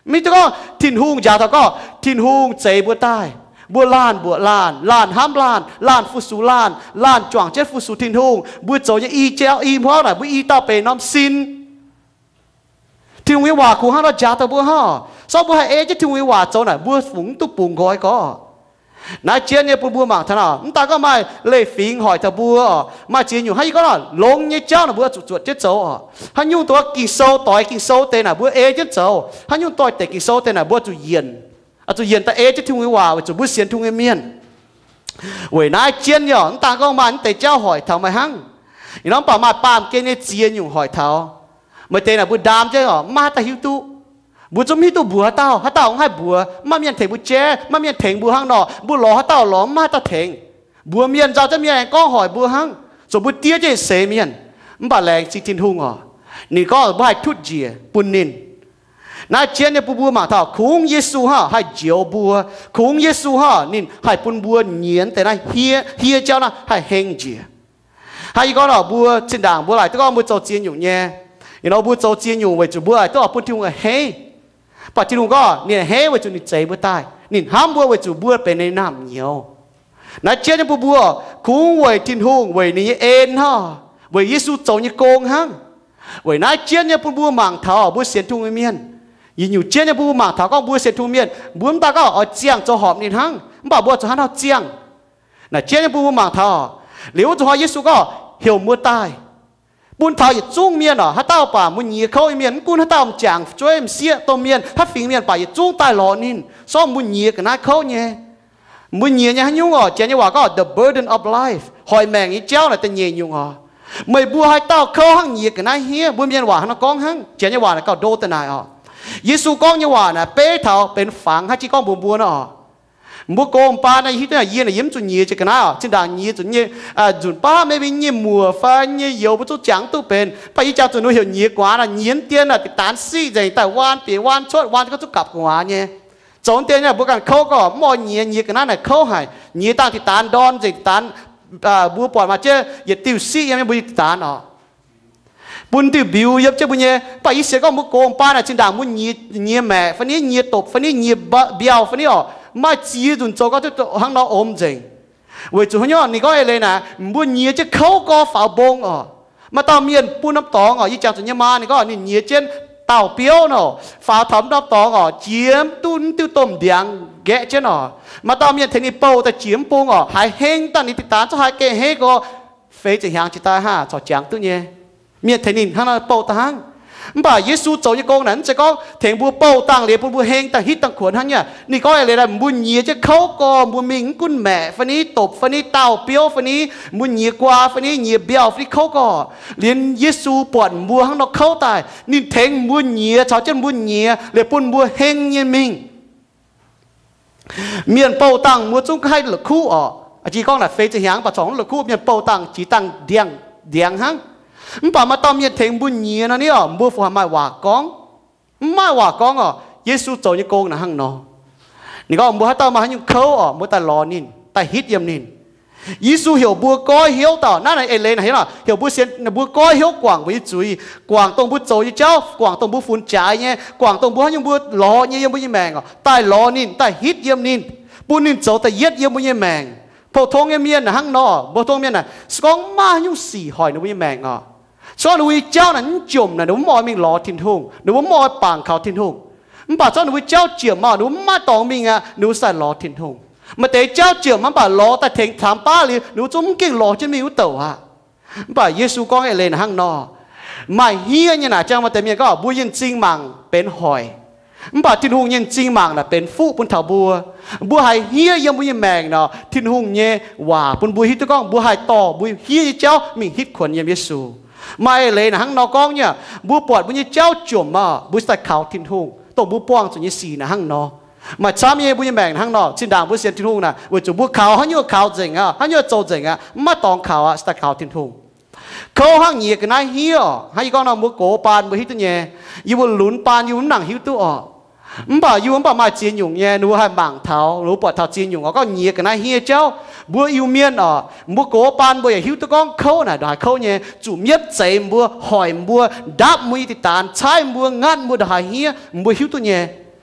Mv hiuv duqv gorngv Tin-Hungh njaaux taux gorngv Tin-Hungh zeix mbuo daaih. Mbuo laanh mbuoqc laanh, laanh hnamv laanh, laanh fu-sux laanh, laanh juangc jienv fu-sux Tin-Hungh. Mbuo zoux nyei i jauv i hmuangv naaic, mbuo i dauh benx norm sin. Tin-Hungh nyei waac kungx hnangv nor njaaux taux mbuo hnangv. Se gorngv mbuo haih ei jienv Tin-Hungh nyei waac zoux naaic, mbuo fungc mv duqv bungx nqoi gorx. Naaiv jienv nyei bun mbuo mangc taux naaic, mv daan gorngv maaih leiz-fingx hoic taux mbuo oc, maaih ziex nyungc hnangv yie gorngv naaic, longx nyei jauv naaic mbuo zuqc zuotc jienv zoux oc. Haaix nyungc dongh Ging-Sou doix Ging-Sou deix naaic, mbuo ei jienv zoux. Haaix nyungc doix-dekc Ging-Sou deix naaic, mbuo zuqc yienc, zuqc yienc daaih ei jienv Tin-Hungh nyei waac weic zuqc mbuo sienx Tin-Hungh nyei mienh. Weic naaiv jienv nyei oc, mv daan gorngv maaih mv deix jauv hoic taux meih hnangv. Ih norm baac maaih baamh gen nyei ziex nyungc hoic taux. Maaih deix naaic mbuo ndaam jienv oc, mv maaih haaix dauh hiuv duqv. Mbuo zungv mv hiuv duqv mbuox haaix dauh, haaix dauh mv haih mbuox, mv maaih mienh tengx mbuo jaiv, mv maaih mienh tengx mbuo hnangv nor, mbuo lorz haaix dauh lorz mv maaih haaix dauh tengx. Mbuox mienh nzauh jienv mienh aengx gorngv hoic mbuo hnangv, zoux mbuo diev jienv seix mienh. Mv baac laengz zingh Tin-Hungh oc, ninh gorngv mbuo haih tutv njiec bun ninh. Naaiv jienv nyei bun mbuo mangc taux kungx Yesu hnangv haih njoux mbuo, kungx Yesu hnangv ninh haih bun mbuo nyiex deix naaiv hiev, hiev jauv naaiv haih heng njiec. Hnangv yie gorngv nor, mbuo zinh ndaangc mbuo laaic duqv gorngv mbuo zoux ziex nyungc nyei. Ih nor mbuo zoux ziex nyungc weic zuqc mbuo laaic duqv oix bun Tin-Hungh a'hneiv. Mv baac Tin-Hungh gorngv ninh a'hneiv weic zuqc ninh zeix mbuo daaih, ninh hnamv mbuo weic zuqc mbuo benx ninh naamh nyouz. Naaiv jienv nyei bun mbuo kungx weic Tin-Hungh, weic ninh nyei en hnangv, weic Yesu zoux nyei gong hnangv. Weic naaiv jienv nyei bun mbuo mangc taux mbuo sienx Tin-Hungh nyei mienh, Yietc nyungc jienv nyei mbuo mangc taux gorngv mbuo sienx Tin-Hungh mienh, mbuo mv daaih gorngv oix ziangh zoux horpc ninh hnangv, mv baac mbuo zuqc haaix nor ziangh. Naaic jienv nyei mbuo mangc taux, liuz wuov zuqc hnoi Yesu gorngv heuc mbuo daaih, bun taux yietc zungv mienh oc, haaix dauh baac mbuo nyiex kouv nyei mienh, mv gunv haaix dauh m'jangc fu'jueiv m'sieqv domh mienh haaix fingx mienh baac yietc zungv daaih lorz ninh, sorng mbuo nyiex ga'naaiv kouv nyei. Mbuo nyiex nyei haaix nyungc oc, Janx nyei waac gorngv the burden of life, hoic maengc nyei jauv naaic da'nyeic nyungc oc. Meih mbuo haaix dauh kouv hnangv nyiex ga'naaiv hniev? Mbuo mienh waac hnangv nor gorngv hnangv. Janx nyei waac naaic gauh ndo daaih naaic oc. Yesu gorngv nyei waac naaic beiv taux benx fangx haiv jiex gorngv mbuox mbuo nor oc. Mbuo gox m'baan naaic hiuv duqv naaic yie naaic yie mv zuqc nyiex jiex ga'naaiv oc. Zinh ndaangc nyiex zuqc nyei, nzunc baav maybe nyei muoc fai nyei youz mbuo zungv jangx duqv benx. Mv baac yie jangx zuqc ninh heuc nyiex gu'nguaaz naaic, nyiex dien naaic deix daanx siqv nzengc daaih waan bieqc waan cuotv waan gauh zuqc gapv gu'nguaaz nyei. Zoux dien naaic mbuo ganh kouv gorngv mv oix nyiex, nyiex ga'naaiv naaic kouv haic. Nyiex dangh deix daanx ndorn nzengc, daanx, mbuo buatc maaih jienv yietc diuh siqv yiem mbuo nyei daanx oc. Bun diuh mbiuz yiem jienv mbuo nyei. Mv baac yie sienx gorngv mbuo gox m'baan naaic zinh ndaangc mbuo nyiex maeqc fai niv, nyiex dopc fai niv, nyiex mbiauh fai niv oc, maaih ziex nzunc zoux gauh duqv hnangv nor omx nzengc. Weic zuqc haaix nyungc? Ninh gorngv eix leiz naaic, mbuo nyiex jienv kouv gorx faaux mbong oc. Maaih dauh mienh bun norm dorngx oc, yie jangx zuqc nyei maa ninh gorngv ninh nyiex jienv dauh biouv nor, faaux taux norm dorngx oc, jiex mv duqv, mv diuh domh ndiangx nqaeqv jienv oc. Maaih dauh mienh tengx ninh bouh daaih jiex mv bung oc, haiz heng dangh ninh deix daanx zungv haiz geh heng gorx, feix ziepc hnyangx jiex daaih hnangv corc jangx duqv nyei. Mienh tengx ninh hnangv nor bouh daaih hnangv. Mv baac Yesu zoux nyei gong naaic mv zeiz gorngv tengx mbuo bouh dangh liuz bun mbuo heng dangh hitv dangh kuonx hnangv nyei. Ninh gorngv eix leiz naaic, mbuo nyiex jienv kouv gorx mbuo mingh, mv gunv maeqc fai niv, dopc fai niv, dauh biouv fai niv, mbuo nyiex guaa fai niv, nyiex mbiauh fai niv, kouv gorx. Liuz Yesu buatc mbuo hnangv nor kouv daaih, ninh tengx mbuo nyiex, caux jienv mbuo nyiex liuz bun mbuo heng nyei mingh. Mienh bouh dangh mbuo zungv haih la'kuqv oc. Jiex gorngv naaic feix ziepc hnyangx mv baac corc la'kuqv, mienh bouh dangh jiex dangh ndiangx, ndiangx hnangv. Mv baac maaih dauh mienh tengx mbuo nyiex nor niv oc, mbuo fungc haih maaih waac gorngv. Mv maaih waac gorngv oc. Yesu zoux nyei gong naaic hnangv nor. Ninh gorngv mbuo haaix dauh maaih haaix nyungc kouv oc, mbuo daaih lorz ninh, daaih hitv yiem ninh. Yesu heuc mbuo goiv hnyouv daaih, naaiv naaic eix leiz naaic heuc, heuc mbuo sienx, mbuo goiv hnyouv guangc mbuo nyei zuiz, guangc dongh mbuo zoux nyei jauv, guangc dongh mbuo funx jaaix nyei, guangc dongh mbuo haaix nyungc mbuo lorz nyei yiem mbuo nyei maengc oc, daaih lorz ninh, daaih hitv yiem ninh, bun ninh zoux da'yietv yiem mbuo nyei maengc. Pou-tong nyei mienh naaic hnangv nor, pou-tong mienh naaic se gorngv mv maaih haaix nyungc sic hoic ninh mbuo nyei maengc oc. Se gorngv ninh mbuo nyei jauv naaic mv jomc naaic, ninh mbuo mv oix mingh lorz Tin-Hungh, ninh mbuo mv oix bangc kaux Tin-Hungh. Mv baac se gorngv ninh mbuo jauv jomc oc, ninh mbuo mv maaih dorngx mingh aqv, ninh mbuo sai lorz Tin-Hungh. Maaih deix jauv jomc mv baac lorz daaih tengx camv baav liuz, ninh mbuo zungv mv gengh lorz jienv mingh wuov douc aqv. Mv baac Yesu gorngv eix leiz naaic hnangv nor, maaih hniev nyei naaic jangv maaih deix mienh gorngv mbuo nyei m'zing mangc benx hoic, mv baac Tin-Hungh nyei m'zing mangc naaic benx fuqv bun taux mbuo. Mbuo haiz hniev yiem mbuo nyei maengc nor, Tin-Hungh nyei waac bun mbuo hiuv duqv gorngv mbuo haih dorh mbuo hniev nyei jauv mingh hitv kuonx yiem Yesu. Maaih eix leiz naaic hnangv nor gorngv nyei, mbuo buatc mbuo nyei jauv jomc oc, mbuo daaih kaux Tin-Hungh, dongh mbuo buangh zuqc nyei sic naaic hnangv nor. Maaih camv nyei mbuo nyei maengc hnangv nor, zinh ndaangc mbuo sienx Tin-Hungh naaic, weic zuqc mbuo kaux haaix nyungc kaux nzengc aqv, haaix nyungc zoux nzengc aqv, mv maaih dorngx kaux aqv, se daaih kaux Tin-Hungh. Kouv hnangv nyiex ga'naaiv hniev oc. Hnangv yie gorngv nor, mbuo gox baan mbuo hiuv duqv nyei. Yie mbuo lunx baan yie mbuo mv nangc hiuv duqv oc. Mv baac yie mbuo mv baac maaih ziex nyungc nyei, ninh mbuo haih mangc taux, ninh mbuo buatc taux ziex nyungc oc, gorngv nyiex ga'naaiv hniev jauv. Mbuo Iu-Mienh oc, mbuo gox baan mbuo yaac hiuv duqv gorngv kouv naaic ndongc haaix kouv nyei, zuqc mienv zeix mbuo, hoic mbuo, ndapv mbuo nyei deix daanx, caaiv mbuo, ngatv mbuo ndongc haaix hniev, mbuo hiuv duqv nyei.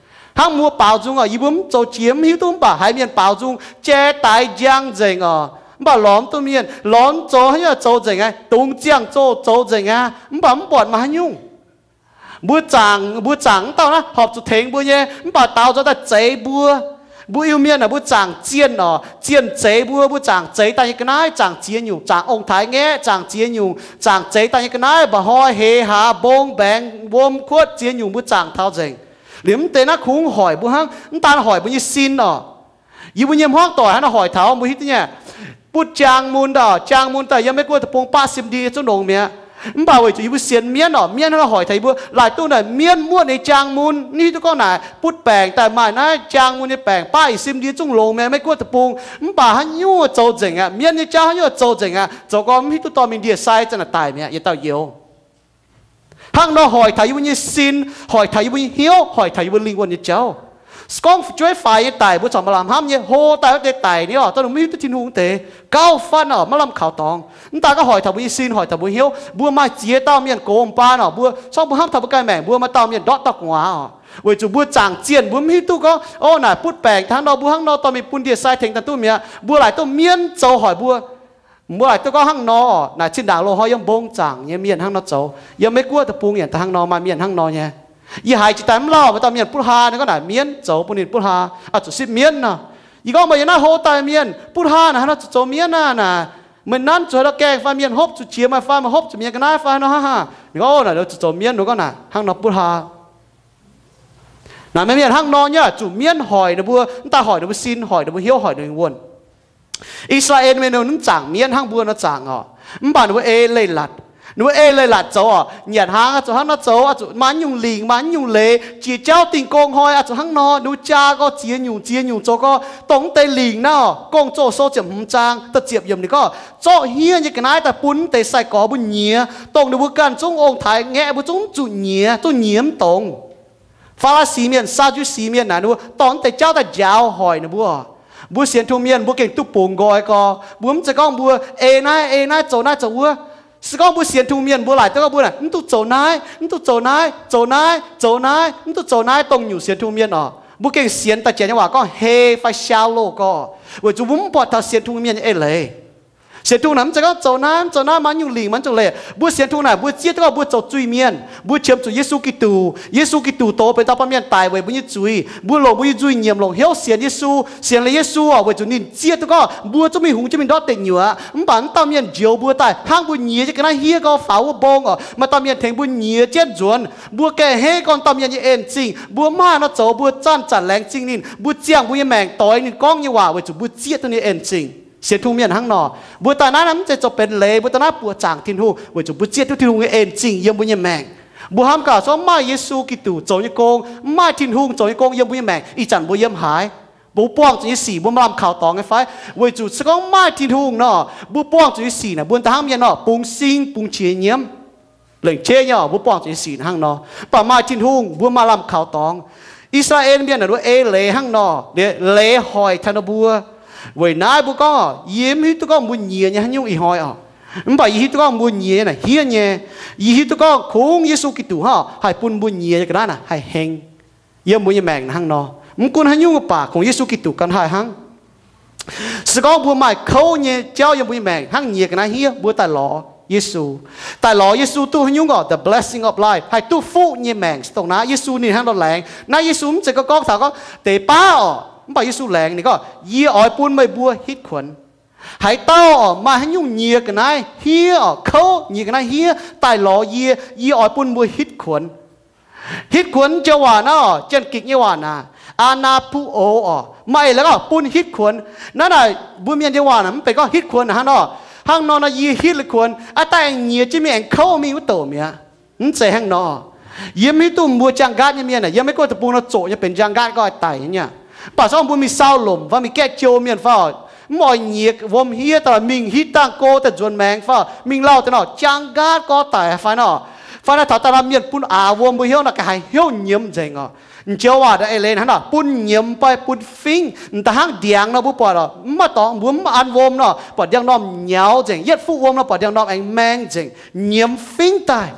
Hnangv mbuo baaux nzung oc, yie mbuo mv zoux jiex mv hiuv duqv, mv baac haiz mienh baaux nzung jai daix njang nzengc oc, mv baac lorz mv duqv mienh, lorz mv zoux, haaix nyungc zoux nzengc aqv, dungx ziangh zoh zoux nzengc aqv, mv baac mv buatc maaih haaix nyungc. Mbuo zaangc, mbuo zaangc mv dauh naaiv horpc zuqc tengx mbuo nyei, mv baac daaux nzoux daaih zeix mbuo. Mbuo Iu-Mienh naaic mbuo zaangc zienh oc, zienh zeix mbuo, mbuo zaangc zeix daaih nyei ga'naaiv, zaangc ziex nyungc, zaangc ong-taaix ngaeqv, zaangc ziex nyungc, zaangc zeix daaih nyei ga'naaiv, mba'hnoi, heix, haax, mbong, mbaengx, wuom, kuotv, ziex nyungc mbuo zaangc taux nzengc. Liemh mv deix naaiv kungx hoic mbuo hnangv, mv daan hoic mbuo nyei sin oc. Yie mbuo nyei hmuangv doic hnangv naaiv hoic taux mbuo hiuv duqv nyei. Butv jaang mun daaih, jaang mun daaih yiem Meiv Guoqv deic-bung baqv sim ndie zungv longx mi'aqv. Mv baac weic zuqc yie mbuo sienx mienv oc, mienv hnangv naaiv hoic taux yie mbuo, laaic duqv naaic mienv muoqv ninh jaang mun, hiuv duqv gorngv naaic butv baengc daaih maaih naaiv jaang mun nyei baengc baqv i sim ndie zungv longx mi'aqv, Meiv Guoqv deic-bung. Mv baac haaix nyungc zoux nzengc aqv, mienv nyei jauv haaix nyungc zoux nzengc aqv, zoux gorngv mv hiuv duqv dorh mingh ndie-sai za'naaic daic mi'aqv, yietc dauh youz. Hnangv nor hoic taux yie mbuo nyei sin, hoic taux yie mbuo nyei hnyouv, hoic taux yie mbuo lingh wuonh nyei jauv. Se gorngv fu'jueiv faix nyei daic, mbuo corc maaih lamh hnamv nyei, hlo daaih wuov deix daic ni oc, dongh ninh mv hiuv duqv Tin-Hungh deix, gauh fatv oc, maiv lamh kaux dorngx. Mv daan gorngv hoic taux mbuo nyei sin, hoic taux mbuo hnyouv. Mbuo maaih ziex dauh mienh gox m'baan oc, mbuo corc mbuo hnamv taux mbuo ganh maengc, mbuo maaih dauh mienh ndortv dauh gu'nguaaz oc. Weic zuqc mbuo zaangc zienh, mbuo mv hiuv duqv gorngv, o, naaic butv baengc hnangv nor, mbuo hnangv nor dorh mingh bun ndie-sai tengx daaih duqv mi'aqv. Mbuo laaic duqv mienv zoux hoic mbuo. Mbuo laaic duqv gorngv hnangv nor, naaic zinh ndaangc loz-hnoi yiem mbong zaangc nyei mienh hnangv nor zoux. Yiem Meiv Guoqv deic-bung yaac hnangv nor, maaih mienh hnangv nor nyei. Yie haiz jiex daaih mv lauh, maaih dauh mienh butv haa, ninh gorngv naaic mienv zoux bun ninh butv haa, oix zuqc sipv mienv nor. Yie gorngv, meih yiem naaiv hlo daaih mienh butv haa naaic, haaix nor zuqc zoux mienv naaiv naaic? Meih nanv zuqc haaix dauh gaengh fai mienh hopv zuqc jiex meih fai meih hopv zuqc mienh ga'naaiv fai hnangv nor hnangv haav? Ninh gorngv, naaic zuqc zoux mienv. Ninh gorngv naaic hnangv nor butv haa. Naaic mienh, mienh hnangv nor nyei zuqc mienv hoic ninh mbuo, mv daaih hoic ninh mbuo sin, hoic ninh mbuo hnyouv, hoic ninh mbuo wuonh. I^saa^laa^en mienh ninh mv zaangc mienv hnangv mbuo nor zaangc oc. Mv baac ninh mbuo ei leiz-latc. Ninh mbuo ei leiz-latc zoux oc. Nyanc hnaangx oix zuqc hnangv nor zoux, oix zuqc maaih nyungc lingc, maaih nyungc leiz, jiex jauv dingh gong hnoi oix zuqc hnangv nor. Ninh mbuo jaa gorx ziex nyungc ziex nyungc zoux gorx, dongh mv deix lingc naaiv oc. Gong-Zoh sou ziepc hmz zaang da'ziepc yiemc ninh gorngv, zorqv hniev nyei ga'naaiv daaih bun mv deix sai-gorx mbuo nyiex, dongh ninh mbuo ganh zungv ong-taaix ngaeqv mbuo zungv mv zuqc nyiex, zungv nyiex mv dongz. Faa^laa^si mienh, Saa^du^si mienh naaic, ninh mbuo dorh mv deix jauv daaih njaaux hoic ninh mbuo. Mbuo sienx Tin-Hungh mienh mbuo gengh duqv bungx nqoi gorx. Mbuo mv zeiz gorngv mbuo ei naaiv ei naaiv, zoux naaiv zoux wuov. Se gorngv mbuo sienx Tin-Hungh mienh mbuo laaic duqv gorngv mbuo naaic mv duqv zoux naaiv, mv duqv zoux naaiv, zoux naaiv, zoux naaiv, mv duqv zoux naaiv, dongh nyungc sienx Tin-Hungh mienh oc, mbuo gengh sienx da'jiex nyei waac gorngv hei fai shallow gorx, weic zuqc mbuo mv buatc taux sienx Tin-Hungh mienh nyei eix leiz. Sienx Tin-Hungh naaic mv zeiz gorngv zoux naaiv, mv zoux naaiv, maaih nyungc lingc, maaih nyungc leiz. Mbuo sienx Tin-Hungh naaic mbuo zieqv duqv gorngv mbuo zoux zuiz-mienh, mbuo qiemx zuqc Yesu Giduc. Yesu Giduc dox benx dauh baamh mienh daic weic mbuo nyei zuiz. Mbuo longc mbuo nyei nzuih nyiemc longc hnyouv sienx Yesu, sienx liuz Yesu oc, weic zuqc ninh zieqv duqv gorngv mbuo zungv mingh hungx jienv mingh ndortv deic nyuoqc. Mv baac mv dauh mienh njoux mbuo daaih hnangv mbuo nyiex jienv ga'naaiv hiev gorx faaux wuov mbong oc. Maaih dauh mienh tengx mbuo nyiex jienv nzuonx. Mbuo gengh hei gorn dauh mienh nyei en-zingh. Mbuo mv haih nor zoux, mbuo zanc-zanc laengz zingh ninh, mbuo ziangh mbuo nyei maengc doix ninh gorngv nyei waac weic zuqc mbuo zieqv duqv ninh en-zingh. Sienx Tin-Hungh mienh hnangv nor. Mbuo daaih naaiv mv zeiz zoux benx leiz, mbuo daaih naaiv buoqc zaangc Tin-Hungh weic zuqc mbuo zieqv duqv Tin-Hungh nyei en-zingh yiem mbuo nyei maengc. Mbuo hnamv gaax, se gorngv mv maaih Yesu Giduc zoux nyei gong, mv maaih Tin-Hungh zoux nyei gong yiem mbuo nyei maengc, ih zanc mbuo yiem haaix? Mbuo buangh zuqc nyei sic mbuo maaih lamh kaux dorngx nyei fai? Weic zuqc se gorngv mv maaih Tin-Hungh nor, mbuo buangh zuqc nyei sic naaic mbuo da'hnangv mienh nor bungx sing bungx qiex nyiemv. Lengc jeiv nyei oc, mbuo buangh zuqc nyei sic hnangv nor. Mv baac maaih Tin-Hungh mbuo maaih lamh kaux dorngx. I^saa^laa^en mienh naaic ninh mbuo ei leiz hnangv nor, leiz hoic taux ninh mbuo. Weic naaiv mbuo gorngv, yie mv hiuv duqv gorngv mbuo nyiex nyei haaix nyungc ih hnoi oc. Mv baac yie hiuv duqv gorngv mbuo nyiex nyei naaic hniev nyei. Yie hiuv duqv gorngv kungx Yesu Giduc hnangv haih bun mbuo nyiex nyei ga'naaiv naaic haih heng yiem mbuo nyei maengc hnangv nor. Mv gunv haaix nyungc mv baac kungx Yesu Giduc ganh haih hnangv. Se gorngv mbuo maaih kouv nyei jauv yiem mbuo nyei maengc hnangv nyiex ga'naaiv hniev, mbuo daaih lorz Yesu. Daaih lorz Yesu duqv haaix nyungc oc? The blessing of life, haih duqv fuqv nyei maengc se dongh naaiv. Yesu ninh hnangv nor laengz. Naaiv Yesu mv zeiz gorngv gorngv taux gorngv deix baav oc. Mv baac Yesu laengz ninh gorngv, yie oix bun meih mbuo hitv kuonx. Haaix dauh oc maaih haaix nyungc nyiex ga'naaiv hniev oc, kouv nyiex ga'naaiv hniev, daaih lorz yie, yie oix bun mbuo hitv kuonx. Hitv kuonx joux waac naaiv oc, Janx-Gikc nyei waac naaic, anapuo oc, maaih eix leiz gorngv bun hitv kuonx. Naaiv naaic mbuo mienh nyei waac naaic mv benx gorngv hitv kuonx hnangv nor, hnangv nor nor yie hitv liuz kuonx aqv, daaih aengx nyiex jienv mingh aengx kouv mingh wuov douc mi'aqv. Mv zeiz hnangv nor. Yie mv hiuv duqv mbuo jaang nqaatv nyei mienh aah, yiem Meiv Guoqv deic-bung nor zoqc nyei benx jaang nqaatv gorx daic nyei. Mv baac se gorngv mbuo mingh sau lomc fai mingh gaeqv jou mienh fai, mv oix nyiex wuom hiev daaih mingh hitv dangh go daaih nzuonx maengx fai, mingh lauh deix nor jaang nqaatv gorx daic fai nor, fai naaiv taux daaih nor mienh bun aax wuom mbuo hnyouv nor, ga'haaix hnyouv nyiemz nzengc oc. M'njoux waac eix leiz hnangv naaic, bun nyiemz fai bun fingv, m'daaih hnangv ndiangx nor mbuo buatc oc, mv maaih dorngx mbuo mv an wuom nor, buatc ndiangx-normh nyaux nzengc, yietv fuqv wuom nor buatc ndiangx-normh aengx maeng nzengc, nyiemz fingv daaih.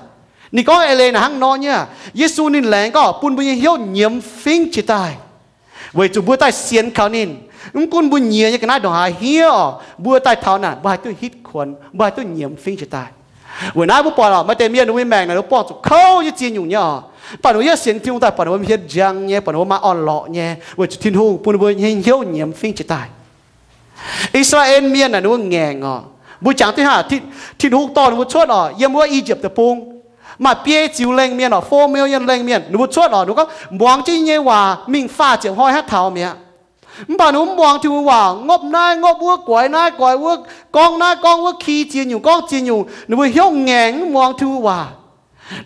Ninh gorngv eix leiz naaic hnangv nor nyei. Yesu ninh laengz gorngv bun mbuo nyei hnyouv nyiemz fingv jiex daaih, weic zuqc mbuo daaih sienx kaux ninh. Mv gunv mbuo nyiex nyei ga'naaiv ndongc haaix hniev oc, mbuo daaih taux naaic mbuo haih duqv hitv kuonx, mbuo haih duqv nyiemz fingv jiex daaih. Weic naaiv mbuo buatc oc, maaih deix mienh ninh mbuo nyei maengc naaic ninh mbuo buangh zuqc kouv nyei ziex nyungc nyei oc. Mv baac ninh mbuo yietv sienx Tin-Hungh daaih buatc ninh mbuo hmien njang nyei, buatc ninh mbuo maaih orn-lorqc nyei, weic zuqc Tin-Hungh bun ninh mbuo nyei hnyouv nyiemz fingv jiex daaih. I^saa^laa^en mienh naaic ninh mbuo ngaengc oc. Mbuo jangx duqv hnangv Tin-Hungh dorh ninh mbuo cuotv oc, yiem wuov I^yipv Deic-Bung. Maaih biei ziux lengh mienh oc, four million lengh mienh ninh mbuo cuotv oc. Ninh mbuo gorngv muangx jienv yie nyei waac mingh faah ziepc hnoi hnangv taux mi'aqv. Mv baac ninh mbuo mv muangx Tin-Hungh waac, ngopv naaiv ngopv wuov, guaix naaiv guaix wuov, gorngv naaiv gorngv wuov, ki ziex nyungc gorngv ziex nyungc. Ninh mbuo hnyouv ngaengc mv muangx Tin-Hungh waac.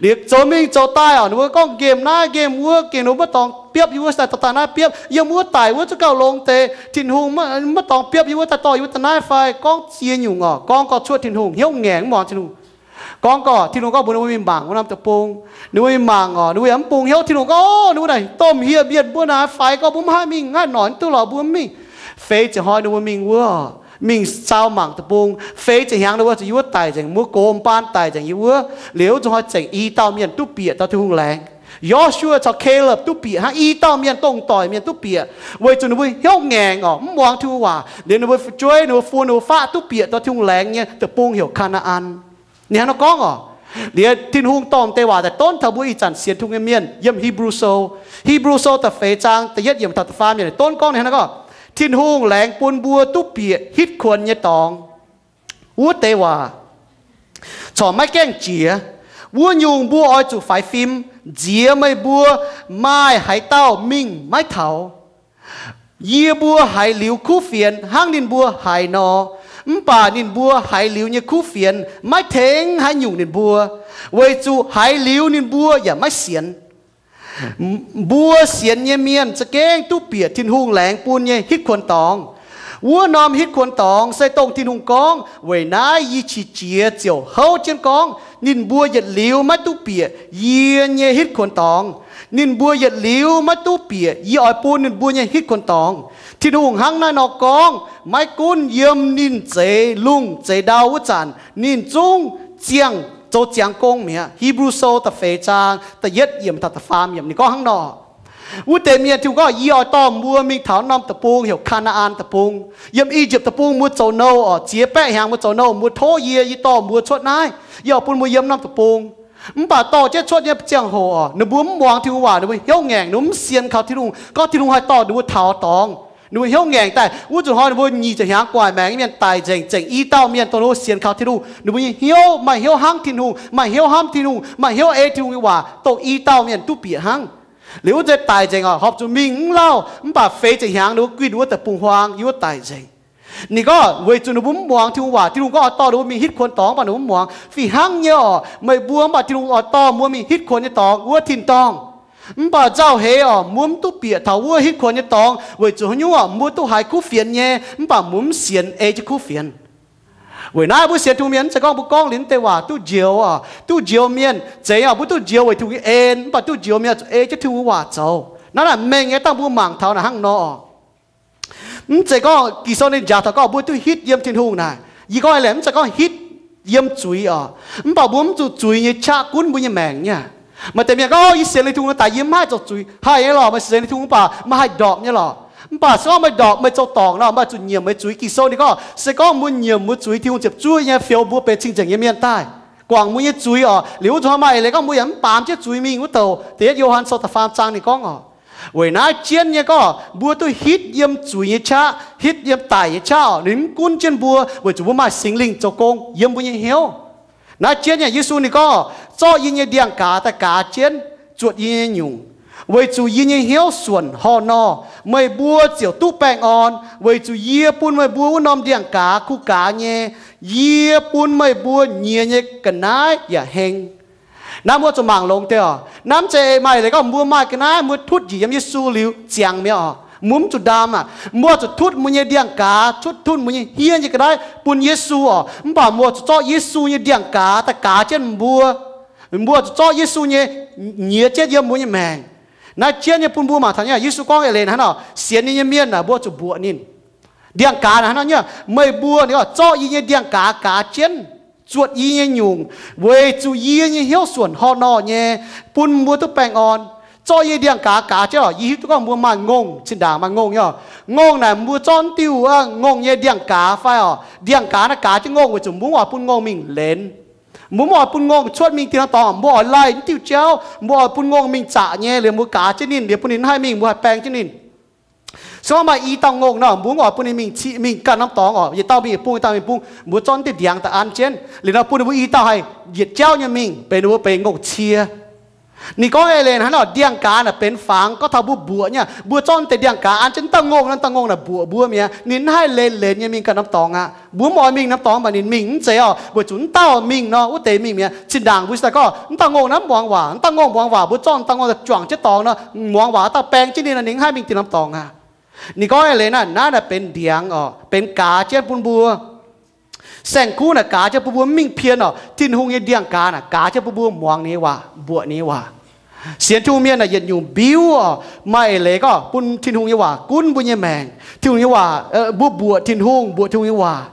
Liuz zoux mingh zoux daaih oc, ninh mbuo gorngv nqemh naaiv nqemh wuov, gengh ninh mbuo maiv dorngx biopv yie wuov, daaih dorh daaih naaiv biopv, yiem wuov daic wuov, zungv gauh longx deix. Tin-Hungh maiv dorngx biopv yie wuov, daaih dorh yie wuov daaih naaiv fai, gorngv ziex nyungc oc. Gorngv gorx cuotv Tin-Hungh, hnyouv ngaengc mv muangx Tin-Hungh. Gorngv gorx Tin-Hungh gorngv mbuox ninh mbuo mingh mangc wuov norm deic-bung. Ninh mbuo mingh mangc oc, ninh mbuo yaac mv bungx hnyouv. Tin-Hungh gorngv, ninh mbuo naaic domh hieh mienh mbuo naaic faix gorx, mbuo mv haih mingh, mv haih noic duqv lorqc, mbuo mv mingh. Feix ziepc hnoi ninh mbuo mingh wuov, mingh saau mangc deic-bung. Feix ziepc hnyangx ninh mbuo zuqc yie wuov daic nzengc, mbuo gox m'baan daic nzengc yie wuov. Liuz zungv hnoi zengc i dauh mienh duqv bieqc dorh Tin-Hungh laengz. Yo^su^waa caux Kalopv duqv bieqc hnangv, i dauh mienh dongh doic mienh duqv bieqc, weic zuqc ninh mbuo hnyouv ngaengc oc, mv muangx Tin-Hungh waac. Liuz ninh mbuo fu'jueiv, ninh mbuo fun, ninh mbuo faqv duqv bieqc dorh Tin-Hungh laengz nyei deic-bung heuc Kaa^naa^an. Ninh hnangv nor gorngv oc. Liuz Tin-Hungh dorh deix waac daaih donv taux mbuo ih zanc sienx Tin-Hungh nyei mienh yiem Hipv^lu Sou. Hipv^lu Sou da'feix zaang da'yietv yiemc taux da'faam yiemc donv gorngv ninh hnangv naaiv gorngv, Tin-Hungh laengz bun mbuo duqv bieqc hitv kuonx nyei dorngx. Wuov deix waac corc maiv gaengh jiex. Wuov nyungc mbuo oix zuqc faix fim, nziex meih mbuo maaih haaix dauh mingh maiv taux. Yie mbuo haiz liuz kuv fienx hnangv ninh mbuo haiz nor, mv baac ninh mbuo haiz liuz nyei kuv fienx maiv tengx haaix nyungc ninh mbuo, weic zuqc haiz liuz ninh mbuo yaac maiv sienx. Mbuo sienx nyei mienh za'gengh duqv bieqc Tin-Hungh laengz bun nyei hitv kuonx dorngx. Wuov norm hitv kuonx dorngx se dongh Tin-Hungh gorngv, weic naaiv yie qiex jiez ziouc houv jienv gorngv, ninh mbuo yietc liuz maiv duqv bieqc yie nyei hitv kuonx dorngx. Ninh mbuo yietc liuz maiv duqv bieqc yie oix bun ninh mbuo nyei hitv kuonx dorngx. Tin-Hungh hnangv naaiv nor gorngv, maiv gunv yiem ninh zeix lungh zeix ndau wuov zanc, ninh zungv ziangh, zoux ziangx gong mi'aqv. Hipv^lu Sou da'feix zaang da'yietv yiemc taux da'faam yiemc ninh gorngv hnangv nor. Wuov deix mienh Tin-Hungh gorngv, yie oix dorh mbuo mingh taux norm deic-bung heuc Kaa^naa^an Deic-Bung. Yiem I^yipv Deic-Bung mbuo zoux nouh oc, ziex baeqv hnyangx mbuo zoux nouh, mbuo tov yie, yie dorh mbuo cuotv naaiv, yie oix bun mbuo yiem norm deic-bung. Mv baac dorh jienv cuotv nyei ziangh hoc oc, ninh mbuo mv muangx Tin-Hungh waac, ninh mbuo hnyouv ngaengc, ninh mbuo mv sienx kaux Tin-Hungh gorngv Tin-Hungh haih dorh ninh mbuo taux dorngx. Ninh mbuo hnyouv ngaengc daaih, wuov zanc hnoi ninh mbuo nyic ziepc hnyangx gu'nguaaic maengx mienh daic nzengc, zengc i dauh mienh dongh ninh mbuo sienx kaux Tin-Hungh. Ninh mbuo nyei hnyouv maaih hnyouv hnamv Tin-Hungh, maaih hnyouv hnamv Tin-Hungh, maaih hnyouv ei Tin-Hungh nyei waac dongh i dauh mienh duqv bieqc hnangv. Liuz wuov deix daic nzengc oc, horpc zuqc mingh mv lauh, mv baac feix ziepc hnyangx ninh mbuo guinh wuov deic-bung-huaang, yiem wuov daic nzengc. Ninh gorngv weic zuqc ninh mbuo mv muangx Tin-Hungh waac, Tin-Hungh gorngv oix dorh ninh mbuo mingh hitv kuonx dorngx, mv baac ninh mbuo mv muangx. Fih hnangv nyei oc, meih mbuo mv baac Tin-Hungh oix dorh mbuo mingh hitv kuonx nyei dorngx wuov tin-dorngh. Mv baac nzauh heix oc, mbuo mv duqv bieqc taux wuov hitv kuonx nyei dorngx weic zuqc haaix nyungc oc, mbuo duqv haiz kuv fienx nyei, mv baac mbuo mv sienx ei jienv kuv fienx. Weic naaiv mbuo sienx Tin-Hungh mienh mv zeiz gorngv mbuo gorngv liuz deix waac duqv njoux oc, duqv njoux mienh zeiz oc, mbuo duqv njoux weic Tin-Hungh nyei en, mv baac duqv njoux mienh zuqc ei jienv Tin-Hungh waac zoux. Naaiv naaic mengh nyei dangh mbuo mangc taux naaic hnangv nor oc. Mv zeiz gorngv Ging-Sou ninh njaaux taux gorngv mbuo duqv hitv yiem Tin-Hungh naaic. Yie gorngv eix leiz mv zeiz gorngv hitv yiem zuiz oc. Mv baac mbuo mv zuqc zuiz nyei qaqv gunv mbuo nyei maengc nyei. Maaih deix mienh gorngv, yie sienx liuz Tin-Hungh daaih yie mv haih zoux zuiz. Haih nyei lorqc, meih sienx liuz Tin-Hungh mv baac meih haih ndorpc nyei lorqc. Mv baac se gorngv meih ndorpc, meih zoux dorngc nor, meih zuqc nyiemc meih zuiz. Ging-Sou ninh gorngv se gorngv mbuo nyiemc mbuo zuiz, Tin-Hungh ziepc zuoqv nyei fioux mbuo benx cing-nzengc nyei mienh daaih, guangc mbuo nyei zuiz oc. Liuz wuov zanc hnoi maaih eix leiz gorngv mbuo yaac mv baamz jienv zuiz mingh wuov douc. Da'yietv Yo^han Sou da'faam zaang ninh gorngv oc, weic naaiv jienv nyei gorngv mbuo duqv hitv yiem zuiz nyei qaqv, hitv yiem daic nyei qaqv oc. Ninh mv gunv jienv mbuo weic zuqc mbuo maaih Singx Lingh zoux gong yiem mbuo nyei hnyouv. Naaiv jienv nyei Yesu ninh gorngv, zorqv yie nyei ndiangx-gaaz daaih gaaz jienv zuotc yie nyei nyungc, weic zuqc yie nyei hnyouv suonc horh nor, meih mbuo ziouc duqv baengh orn, weic zuqc yie bun meih mbuo wuov norm ndiangx-gaaz kuh gaaz nyei. Yie bun meih mbuo nyiex nyei ga'naaiv yaac heng. Naaiv mbuo zuqc mangc longx deix oc. Naaiv mv zeiz maaih leiz gorngv mbuo maaih ga'naaiv mbuo tutv njiec yiem Yesu liuz ziangx mi'aqv oc. Mbuo mv zuqc ndaam aqv. Mbuo zuqc tutv mbuo nyei ndiangx-gaaz, tutv, tutv mbuo nyei hniev nyei ga'naaiv bun Yesu oc. Mv baac mbuo zuqc zorqv Yesu nyei ndiangx-gaaz daaih gaaz jienv mbuo. Mbuo zuqc zorqv Yesu nyei nyiex jienv yiem mbuo nyei maengc. Naaiv jienv nyei bun mbuo mangc taux nyei, Yesu gorngv eix leiz naaiv nor, sienx ninh nyei mienh naaic mbuo zuqc mbuoqc ninh. Ndiangx-gaaz naaic hnangv nor nyei, meih mbuo, ninh gorngv, zorqv yie nyei ndiangx-gaaz gaaz jienv zuotc yie nyei nyungc, weic zuqc yie nyei hnyouv suonc horh nor nyei, bun mbuo duqv baengh orn. Zorqv yie ndiangx-gaaz gaaz jienv oc. Yie hiuv duqv gorngv mbuo maaih ngongh, zinh ndaangc maaih ngongh nyei oc. Ngongh naaic mbuo zorqv diuh, aa, ngongh nyei ndiangx-gaaz fai oc. Ndiangx-gaaz naaiv gaaz jienv ngongh weic zuqc mbuo mv oix bun ngongh mingh lenz. Mbuo mv oix bun ngongh cuotv mingh tin-dorngh dorngx. Mbuo oix laih diuh jauv, mbuo oix bun ngongh mingh zaqc nyei liuz mbuo gaaz jienv ninh, liuz bun ninh mv haih mingh, mbuo haih baeng jienv ninh. Se gorngv maaih i dauh ngongh nor, mbuo mv oix bun ninh mingh ciqv, mingh ganh norm dorngx oc. Yietc dauh mingh yietc bung, yietc dauh mingh yietc bung, mbuo zorqv diuh ndiangx daaih an jienv. Liuz nor bun ninh mbuo i dauh haih yietc jauv nyei mingh, benx ninh mbuo benx ngongh cie. Ninh gorngv eix leiz hnangv nor, ndiangx-gaaz naaic benx fangx, gorngv taux mbuo mbuoqc nyei. Mbuo zorqv deix ndiangx-gaaz an jienv dauh ngongh nor, dauh ngongh naaic mbuoqc mbuo mi'aqv. Ninh mv haih lenz, lenz nyei mingh ganh norm dorngx aqv. Mbuo mv oix mingh norm dorngx, mv baac ninh mingh mv zeiz oc, weic zuqc mv dauh mingh nor, wuov deix mingh mi'aqv. Zinh ndaangc mbuo se gorngv mv dauh ngongh naaiv mv muangx waac, mv dauh ngongh muangx waac, mbuo zorqv dauh ngongh daaih juangc jienv dorngx nor, muangx waac dauh baeng jienv ninh nor, ninh mv haih mingh tin-dorngh dorngx aqv. Ninh gorngv eix leiz naaiv, naaiv naaic benx ndiangx oc, benx gaaz jienv bun mbuo. Saeng-kuv naaic gaaz jienv bun mbuo mv mingh pien oc. Tin-Hungh nyei ndiangx-gaaz naaic gaaz jienv bun mbuo muangx ninh nyei waac, mbuoqc ninh nyei waac. Sienx Tin-Hungh mienh naaic yietc nyungc mbiuv oc, maaih eix leiz gorngv bun Tin-Hungh nyei waac gunv mbuo nyei maengc. Tin-Hungh nyei waac, mbuo mbuoqc Tin-Hungh, mbuoqc Tin-Hungh nyei waac.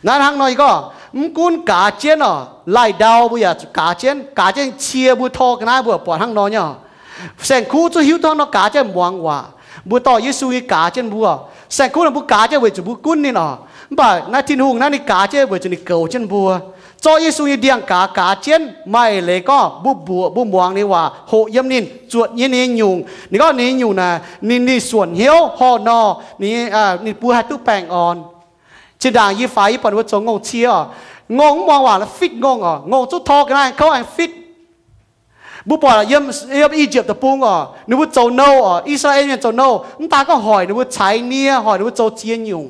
Naaiv hnangv nor nyei gorngv, mv gunv gaaz jienv oc, laih ndau mbuo yaac zuqc gaaz jienv, gaaz jienv cie mbuo tor ga'naaiv mbuo buatc hnangv nor nyei oc. Saeng-kuv zuqc hiuv duqv hnangv nor gaaz jienv muangx waac. Mbuo dorh Yesu nyei gaaz jienv mbuo. Saeng-kuv naaic mbuo gaaz jienv weic zuqc mbuo gunv ninh oc. Mv baac naaiv Tin-Hungh naaiv ninh gaaz jienv weic zuqc ninh goux jienv mbuo. zorqv Yesu nyei ndiangx-gaaz gaaz jienv. Maaih eix leiz gorngv mbuo mbuoqc, mbuo muangx ninh waac, hoqc yiem ninh, zuotc nyei ninh nyei nyungc. Ninh gorngv ninh nyei nyungc naaic, ninh, ninh suonc hnyouv horh nor, ninh, ninh buo haih duqv baengh orn. Zinh ndaangc yie faix yie buatc ninh mbuo zoux ngongh cie oc, ngongh mv muangx waac, fitv ngongh oc, ngongh zuqc tor ga'naaiv kouv aengx fitv. Mbuo buatc yiem, yiem I^yipv Deic-Bung oc, ninh mbuo zoux nouh oc, I^saa^laa^en Mienh zoux nouh, mv daan gorngv hoic ninh mbuo caux nie, hoic ninh mbuo zoux ziex nyungc.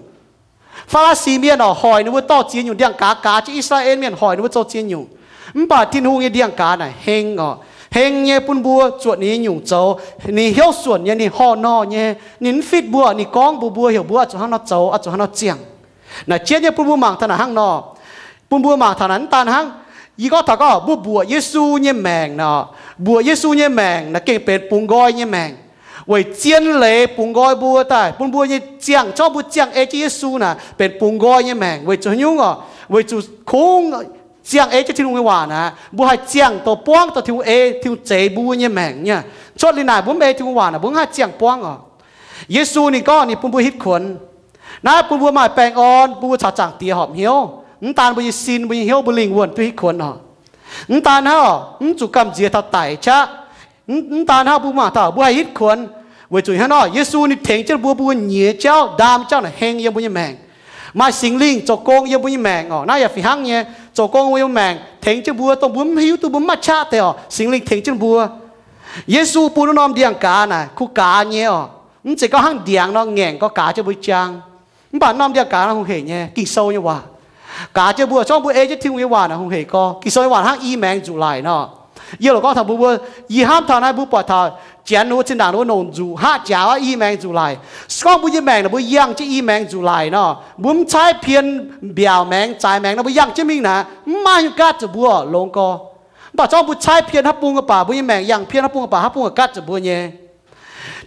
Faa^laa^si Mienh oc, hoic ninh mbuo dorh ziex nyungc ndiangx-gaaz gaaz jienv I^saa^laa^en Mienh, hoic ninh mbuo zoux ziex nyungc. Mv baac Tin-Hungh nyei ndiangx-gaaz naaic heng oc, heng nyei bun mbuo zuotc ninh nyei nyungc zoux. Ninh hnyouv suonc nyei, ninh horh nor nyei, ninh mv fitv mbuo, ninh gorngv mbuox mbuo, heuc mbuo oix zuqc hnangv nor zoux, oix zuqc hnangv nor ziangh. Naaic jienv nyei bun mbuo mangc taux naaic hnangv nor. Bun mbuo mangc taux naaic mv daan hnangv. Yie gorngv taux gorngv mbuo mbuoqc Yesu nyei maengc nor, mbuoqc Yesu nyei maengc naaic gengh benx bungx nqoi nyei maengc. Weic zien leiz bungx nqoi mbuo daaih, bun mbuo nyei ziangh, zorqv mbuo ziangh ei jienv Yesu naaic benx bungx nqoi nyei maengc. Weic zuqc haaix nyungc oc? Weic zuqc kungx ziangh ei jienv Tin-Hungh nyei waac naaic, mbuo haih ziangh douz buangv dorh Tin-Hungh ei, Tin-Hungh zeix mbuo nyei maengc nyei. Cuotv liuz naaic mbuo mv ei Tin-Hungh waac naaic mbuo mv haih ziangh buangv oc. Yesu ninh gorngv ninh bun mbuo hitv kuonx. Naaiv bun mbuo maaih baengh orn, bun mbuo caux Zaangc Diex horpc hnyouv. Mv daan mbuo nyei sin, mbuo nyei hnyouv, mbuo lingh wuonh duqv hitv kuonx oc. Mv daan hnangv oc, mv zuqc gamh nziex taux daic qaqv. Mv, mv daan hnangv, mbuo mangc taux mbuo haih hitv kuonx weic zuqc hnangv nor, Yesu ninh tengx jienv mbuo, mbuo nyiex jauv, ndaam jauv naaic heng yiem mbuo nyei maengc. Maaih Singx Lingh zoux gong yiem mbuo nyei maengc oc. Naaiv yaac fih hnangv nyei, zoux gong yiem maengc tengx jienv mbuo, dongh mbuo mv hiuv duqv, mbuo mv maaih qaqv deix oc, Singx Lingh tengx jienv mbuo. Yesu bun wuov norm ndiangx-gaaz naaic kuh gaaz nyei oc. Mv zeiz gorngv hnangv ndiangx nor ngaengc gorngv gaaz jienv mbuo nyei jaang. Mv baac norm ndiangx-gaaz naaic hungh heic nyei, Ging-Sou nyei waac. Gaaz jienv mbuo, zorqv mbuo ei jienv Tin-Hungh nyei waac naaic hungh heic gorx. Ging-Sou nyei waac hnangv i maengx nzuqc laic nor. Yie loc gorngv taux mbuo, mbuo, yie hnamv taux naaiv mbuo buatc taux janx ninh mbuo zinh ndaangc ninh mbuo nongc nzuqc haav jaax i maengx nzuqc laic. Se gorngv mbuo nyei maengc naaic mbuo yangh jienv i maengx nzuqc laic nor, mbuo mv caaiv pien mbiaauc maengx, zaaix maengx nor, mbuo yangh jienv mingh naaic mv maaih haaix nyungc gaatv zuqc mbuo longx gorx. Mv baac zorqv mbuo caaiv pien haav bung baac, mbuo nyei maengc yangh pien haav bung baac, haav bung gaatv zuqc mbuo nyei.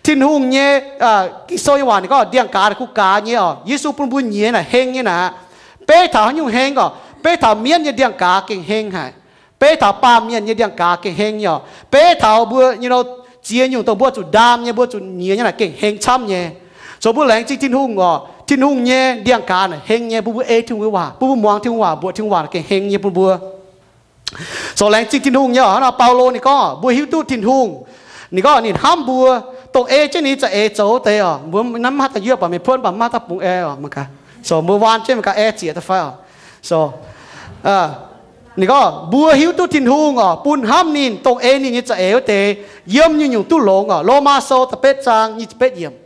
Tin-Hungh nyei, Ging-Sou nyei waac ninh gorngv ndiangx-gaaz naaic kuh gaaz nyei oc. Yesu bun mbuo nyiex naaic heng nyei naaic. Beiv taux haaix nyungc heng oc? Beiv taux mienv nyei ndiangx-gaaz gengh heng haic. Beiv taux baamh mienh nyei ndiangx-gaaz gengh heng nyei oc. Beiv taux mbuo nyei nor, ziex nyungc dongh mbuo zuqc ndaam nyei, mbuo zuqc nyiex nyei naaic gengh heng camv nyei. Zoux mbuo laengz zingh Tin-Hungh oc. Tin-Hungh nyei ndiangx-gaaz naaic heng nyei, bun mbuo ei Tin-Hungh nyei waac, bun mbuo muangx Tin-Hungh waac, mbuoqc Tin-Hungh waac naaic gengh heng nyei bun mbuo. Zoux laengz zingh Tin-Hungh nyei oc. Hnangv nor Baulo ninh gorngv mbuo hiuv duqv Tin-Hungh, ninh gorngv ninh hnamv mbuo, dongh ei jienv ninh za'eix zoux wuov deix oc. Mbuo mv haaix dauh yuoqv baac meih puonv baac mv maaih dauh bungx ei oc. Mangc gaax, so mbuo waan jienv mangc gaax ei zieqc daaih fai oc. So ninh gorngv mbuo hiuv duqv Tin-Hungh oc, bun hnamv ninh, dongh ei ninh nyei za'eix wuov deix, yiem nyungc-nyungc duqv longx oc. Lomaa Sou da'betv zaang nyic ziepc betv yiemc.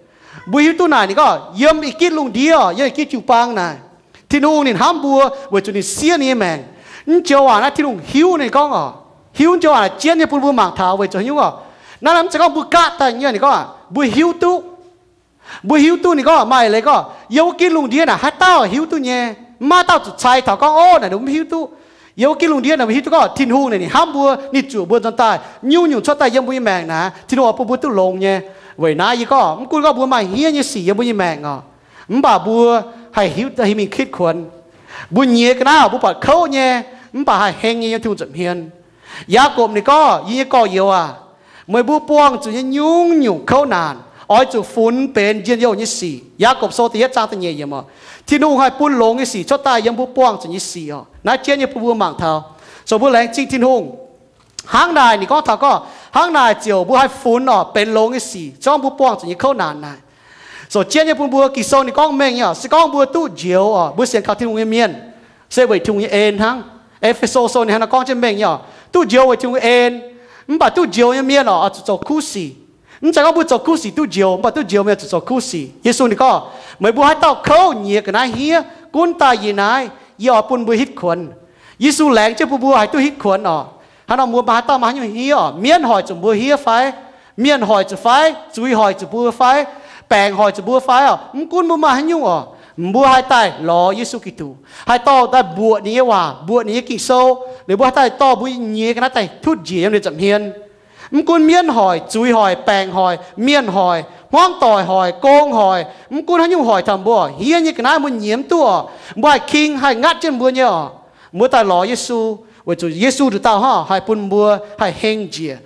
Mbuo hiuv duqv naaic ninh gorngv yiem ih gitv lungh ndiev oc, yiem ih gitv jiu-baang naaic, Tin-Hungh ninh hnamv mbuo weic zuqc ninh siev ninh nyei maengc. Mv joux waac naaiv Tin-Hungh hiuv ninh gorngv oc. Hiuv joux waac naaic jienv nyei bun mbuo mangc taux weic zuqc haaix nyungc oc. Naaiv mv zeiz gorngv mbuo gaatv daaih nyei, ninh gorngv mbuo hiuv duqv. Mbuo hiuv duqv ninh gorngv maaih leiz gorngv yiem wuov gitv lungh ndiev naaic haaix dauh hiuv duqv nyei. Mv maaih dauh zuqc cai taux gorngv, ov, naaic ninh mv hiuv duqv. Yiem wuov gitv lungh ndiev naaic mbuo hiuv duqv gorngv Tin-Hungh naaic ninh hnamv mbuo, ninh zuoqc mbuo nzuonx daaih, nyungc-nyungc cuotv daaih yiem mbuo nyei maengc naaic, Tin-Hungh oix bun mbuo duqv longx nyei. Weic naaiv yie gorngv mv gunv gorngv mbuo maaih hniev nyei sic yiem mbuo nyei maengc oc, mv baac mbuo haih hiuv, haih mingh kitv kuonx. Mbuo nyiex ga'naaiv mbuo buatc kouv nyei, mv baac haih heng nyei yiem Tin-Hungh nza'hmien. Yaagorpc ninh gorngv, yie nyei gorx-youz aac, meih mbuo buangh zuqc nyei nyungc-nyungc kouv naanc oix zuqc funx benx njien-youh nyei sic. Yaagorpc Sou da'yietv zaang da'nyeic yiemc oc. Tin-Hungh haih bun longx nyei sic cuotv daaih yiem mbuo buangh zuqc nyei sic oc. Naaiv jienv nyei bun mbuo mangc taux. So mbuo laengz zingh Tin-Hungh. Hnangv naaic ninh gorngv taux gorngv, hnangv naaic ziouc mbuo haih funx oc benx longx nyei sic zorngv mbuo buangh zuqc nyei kouv naanc naaic. So jienv nyei bun mbuo, Ging-Sou ninh gorngv mengh nyei oc, se gorngv mbuo duqv njoux oc, mbuo sienx kaux Tin-Hungh nyei mienh, se weic Tin-Hungh nyei en hnangv. E^fe^so Sou ninh hnangv naaiv gorngv jienv mengh nyei oc, duqv njoux weic Tin-Hungh nyei en. Mv baac duqv njoux nyei mienh oc, oix zuqc zoux kuv sic. Mv zeiz gorngv mbuo zoux kuv sic duqv njoux, mv baac duqv njoux mienh zuqc zoux kuv sic. Yesu ninh gorngv, meih mbuo haaix dauh kouv nyiex ga'naaiv hniev gunv daaih yie naaiv, yie oix bun mbuo hitv kuonx. Yesu laengz jienv bun mbuo haih duqv hitv kuonx oc. Hnangv nor mbuo maaih haaix dauh maaih haaix nyungc hniev oc, mienv hoic zuqc mbuo hniev fai, mienh hoic zuqc fai, zuiz hoic zuqc mbuo fai, baengc hoic zuqc mbuo fai oc, mv gunv mbuo maaih haaix nyungc oc, mbuo haih daaih lorz Yesu Giduc, haih dorh daaih mbuoqc ninh nyei waac, mbuoqc ninh nyei Ging-Sou, liuz mbuo haih daaih dorh mbuo nyiex ga'naaiv daaih tutv njiec yiem ninh nza'hmien. Mv gunv mienv hoic, zuiz hoic, baengc hoic, mienh hoic, hmuangv doic hoic, gong hoic, mv gunv haaix nyungc hoic taux mbuo, hniev nyei ga'naaiv mbuo nyiex mv duqv oc, mbuo haih king, haih ngatv jienv mbuo nyei oc. Mbuo daaih lorz Yesu, weic zuqc Yesu nduqc dauh hnangv haih bun mbuo haih heng njiec.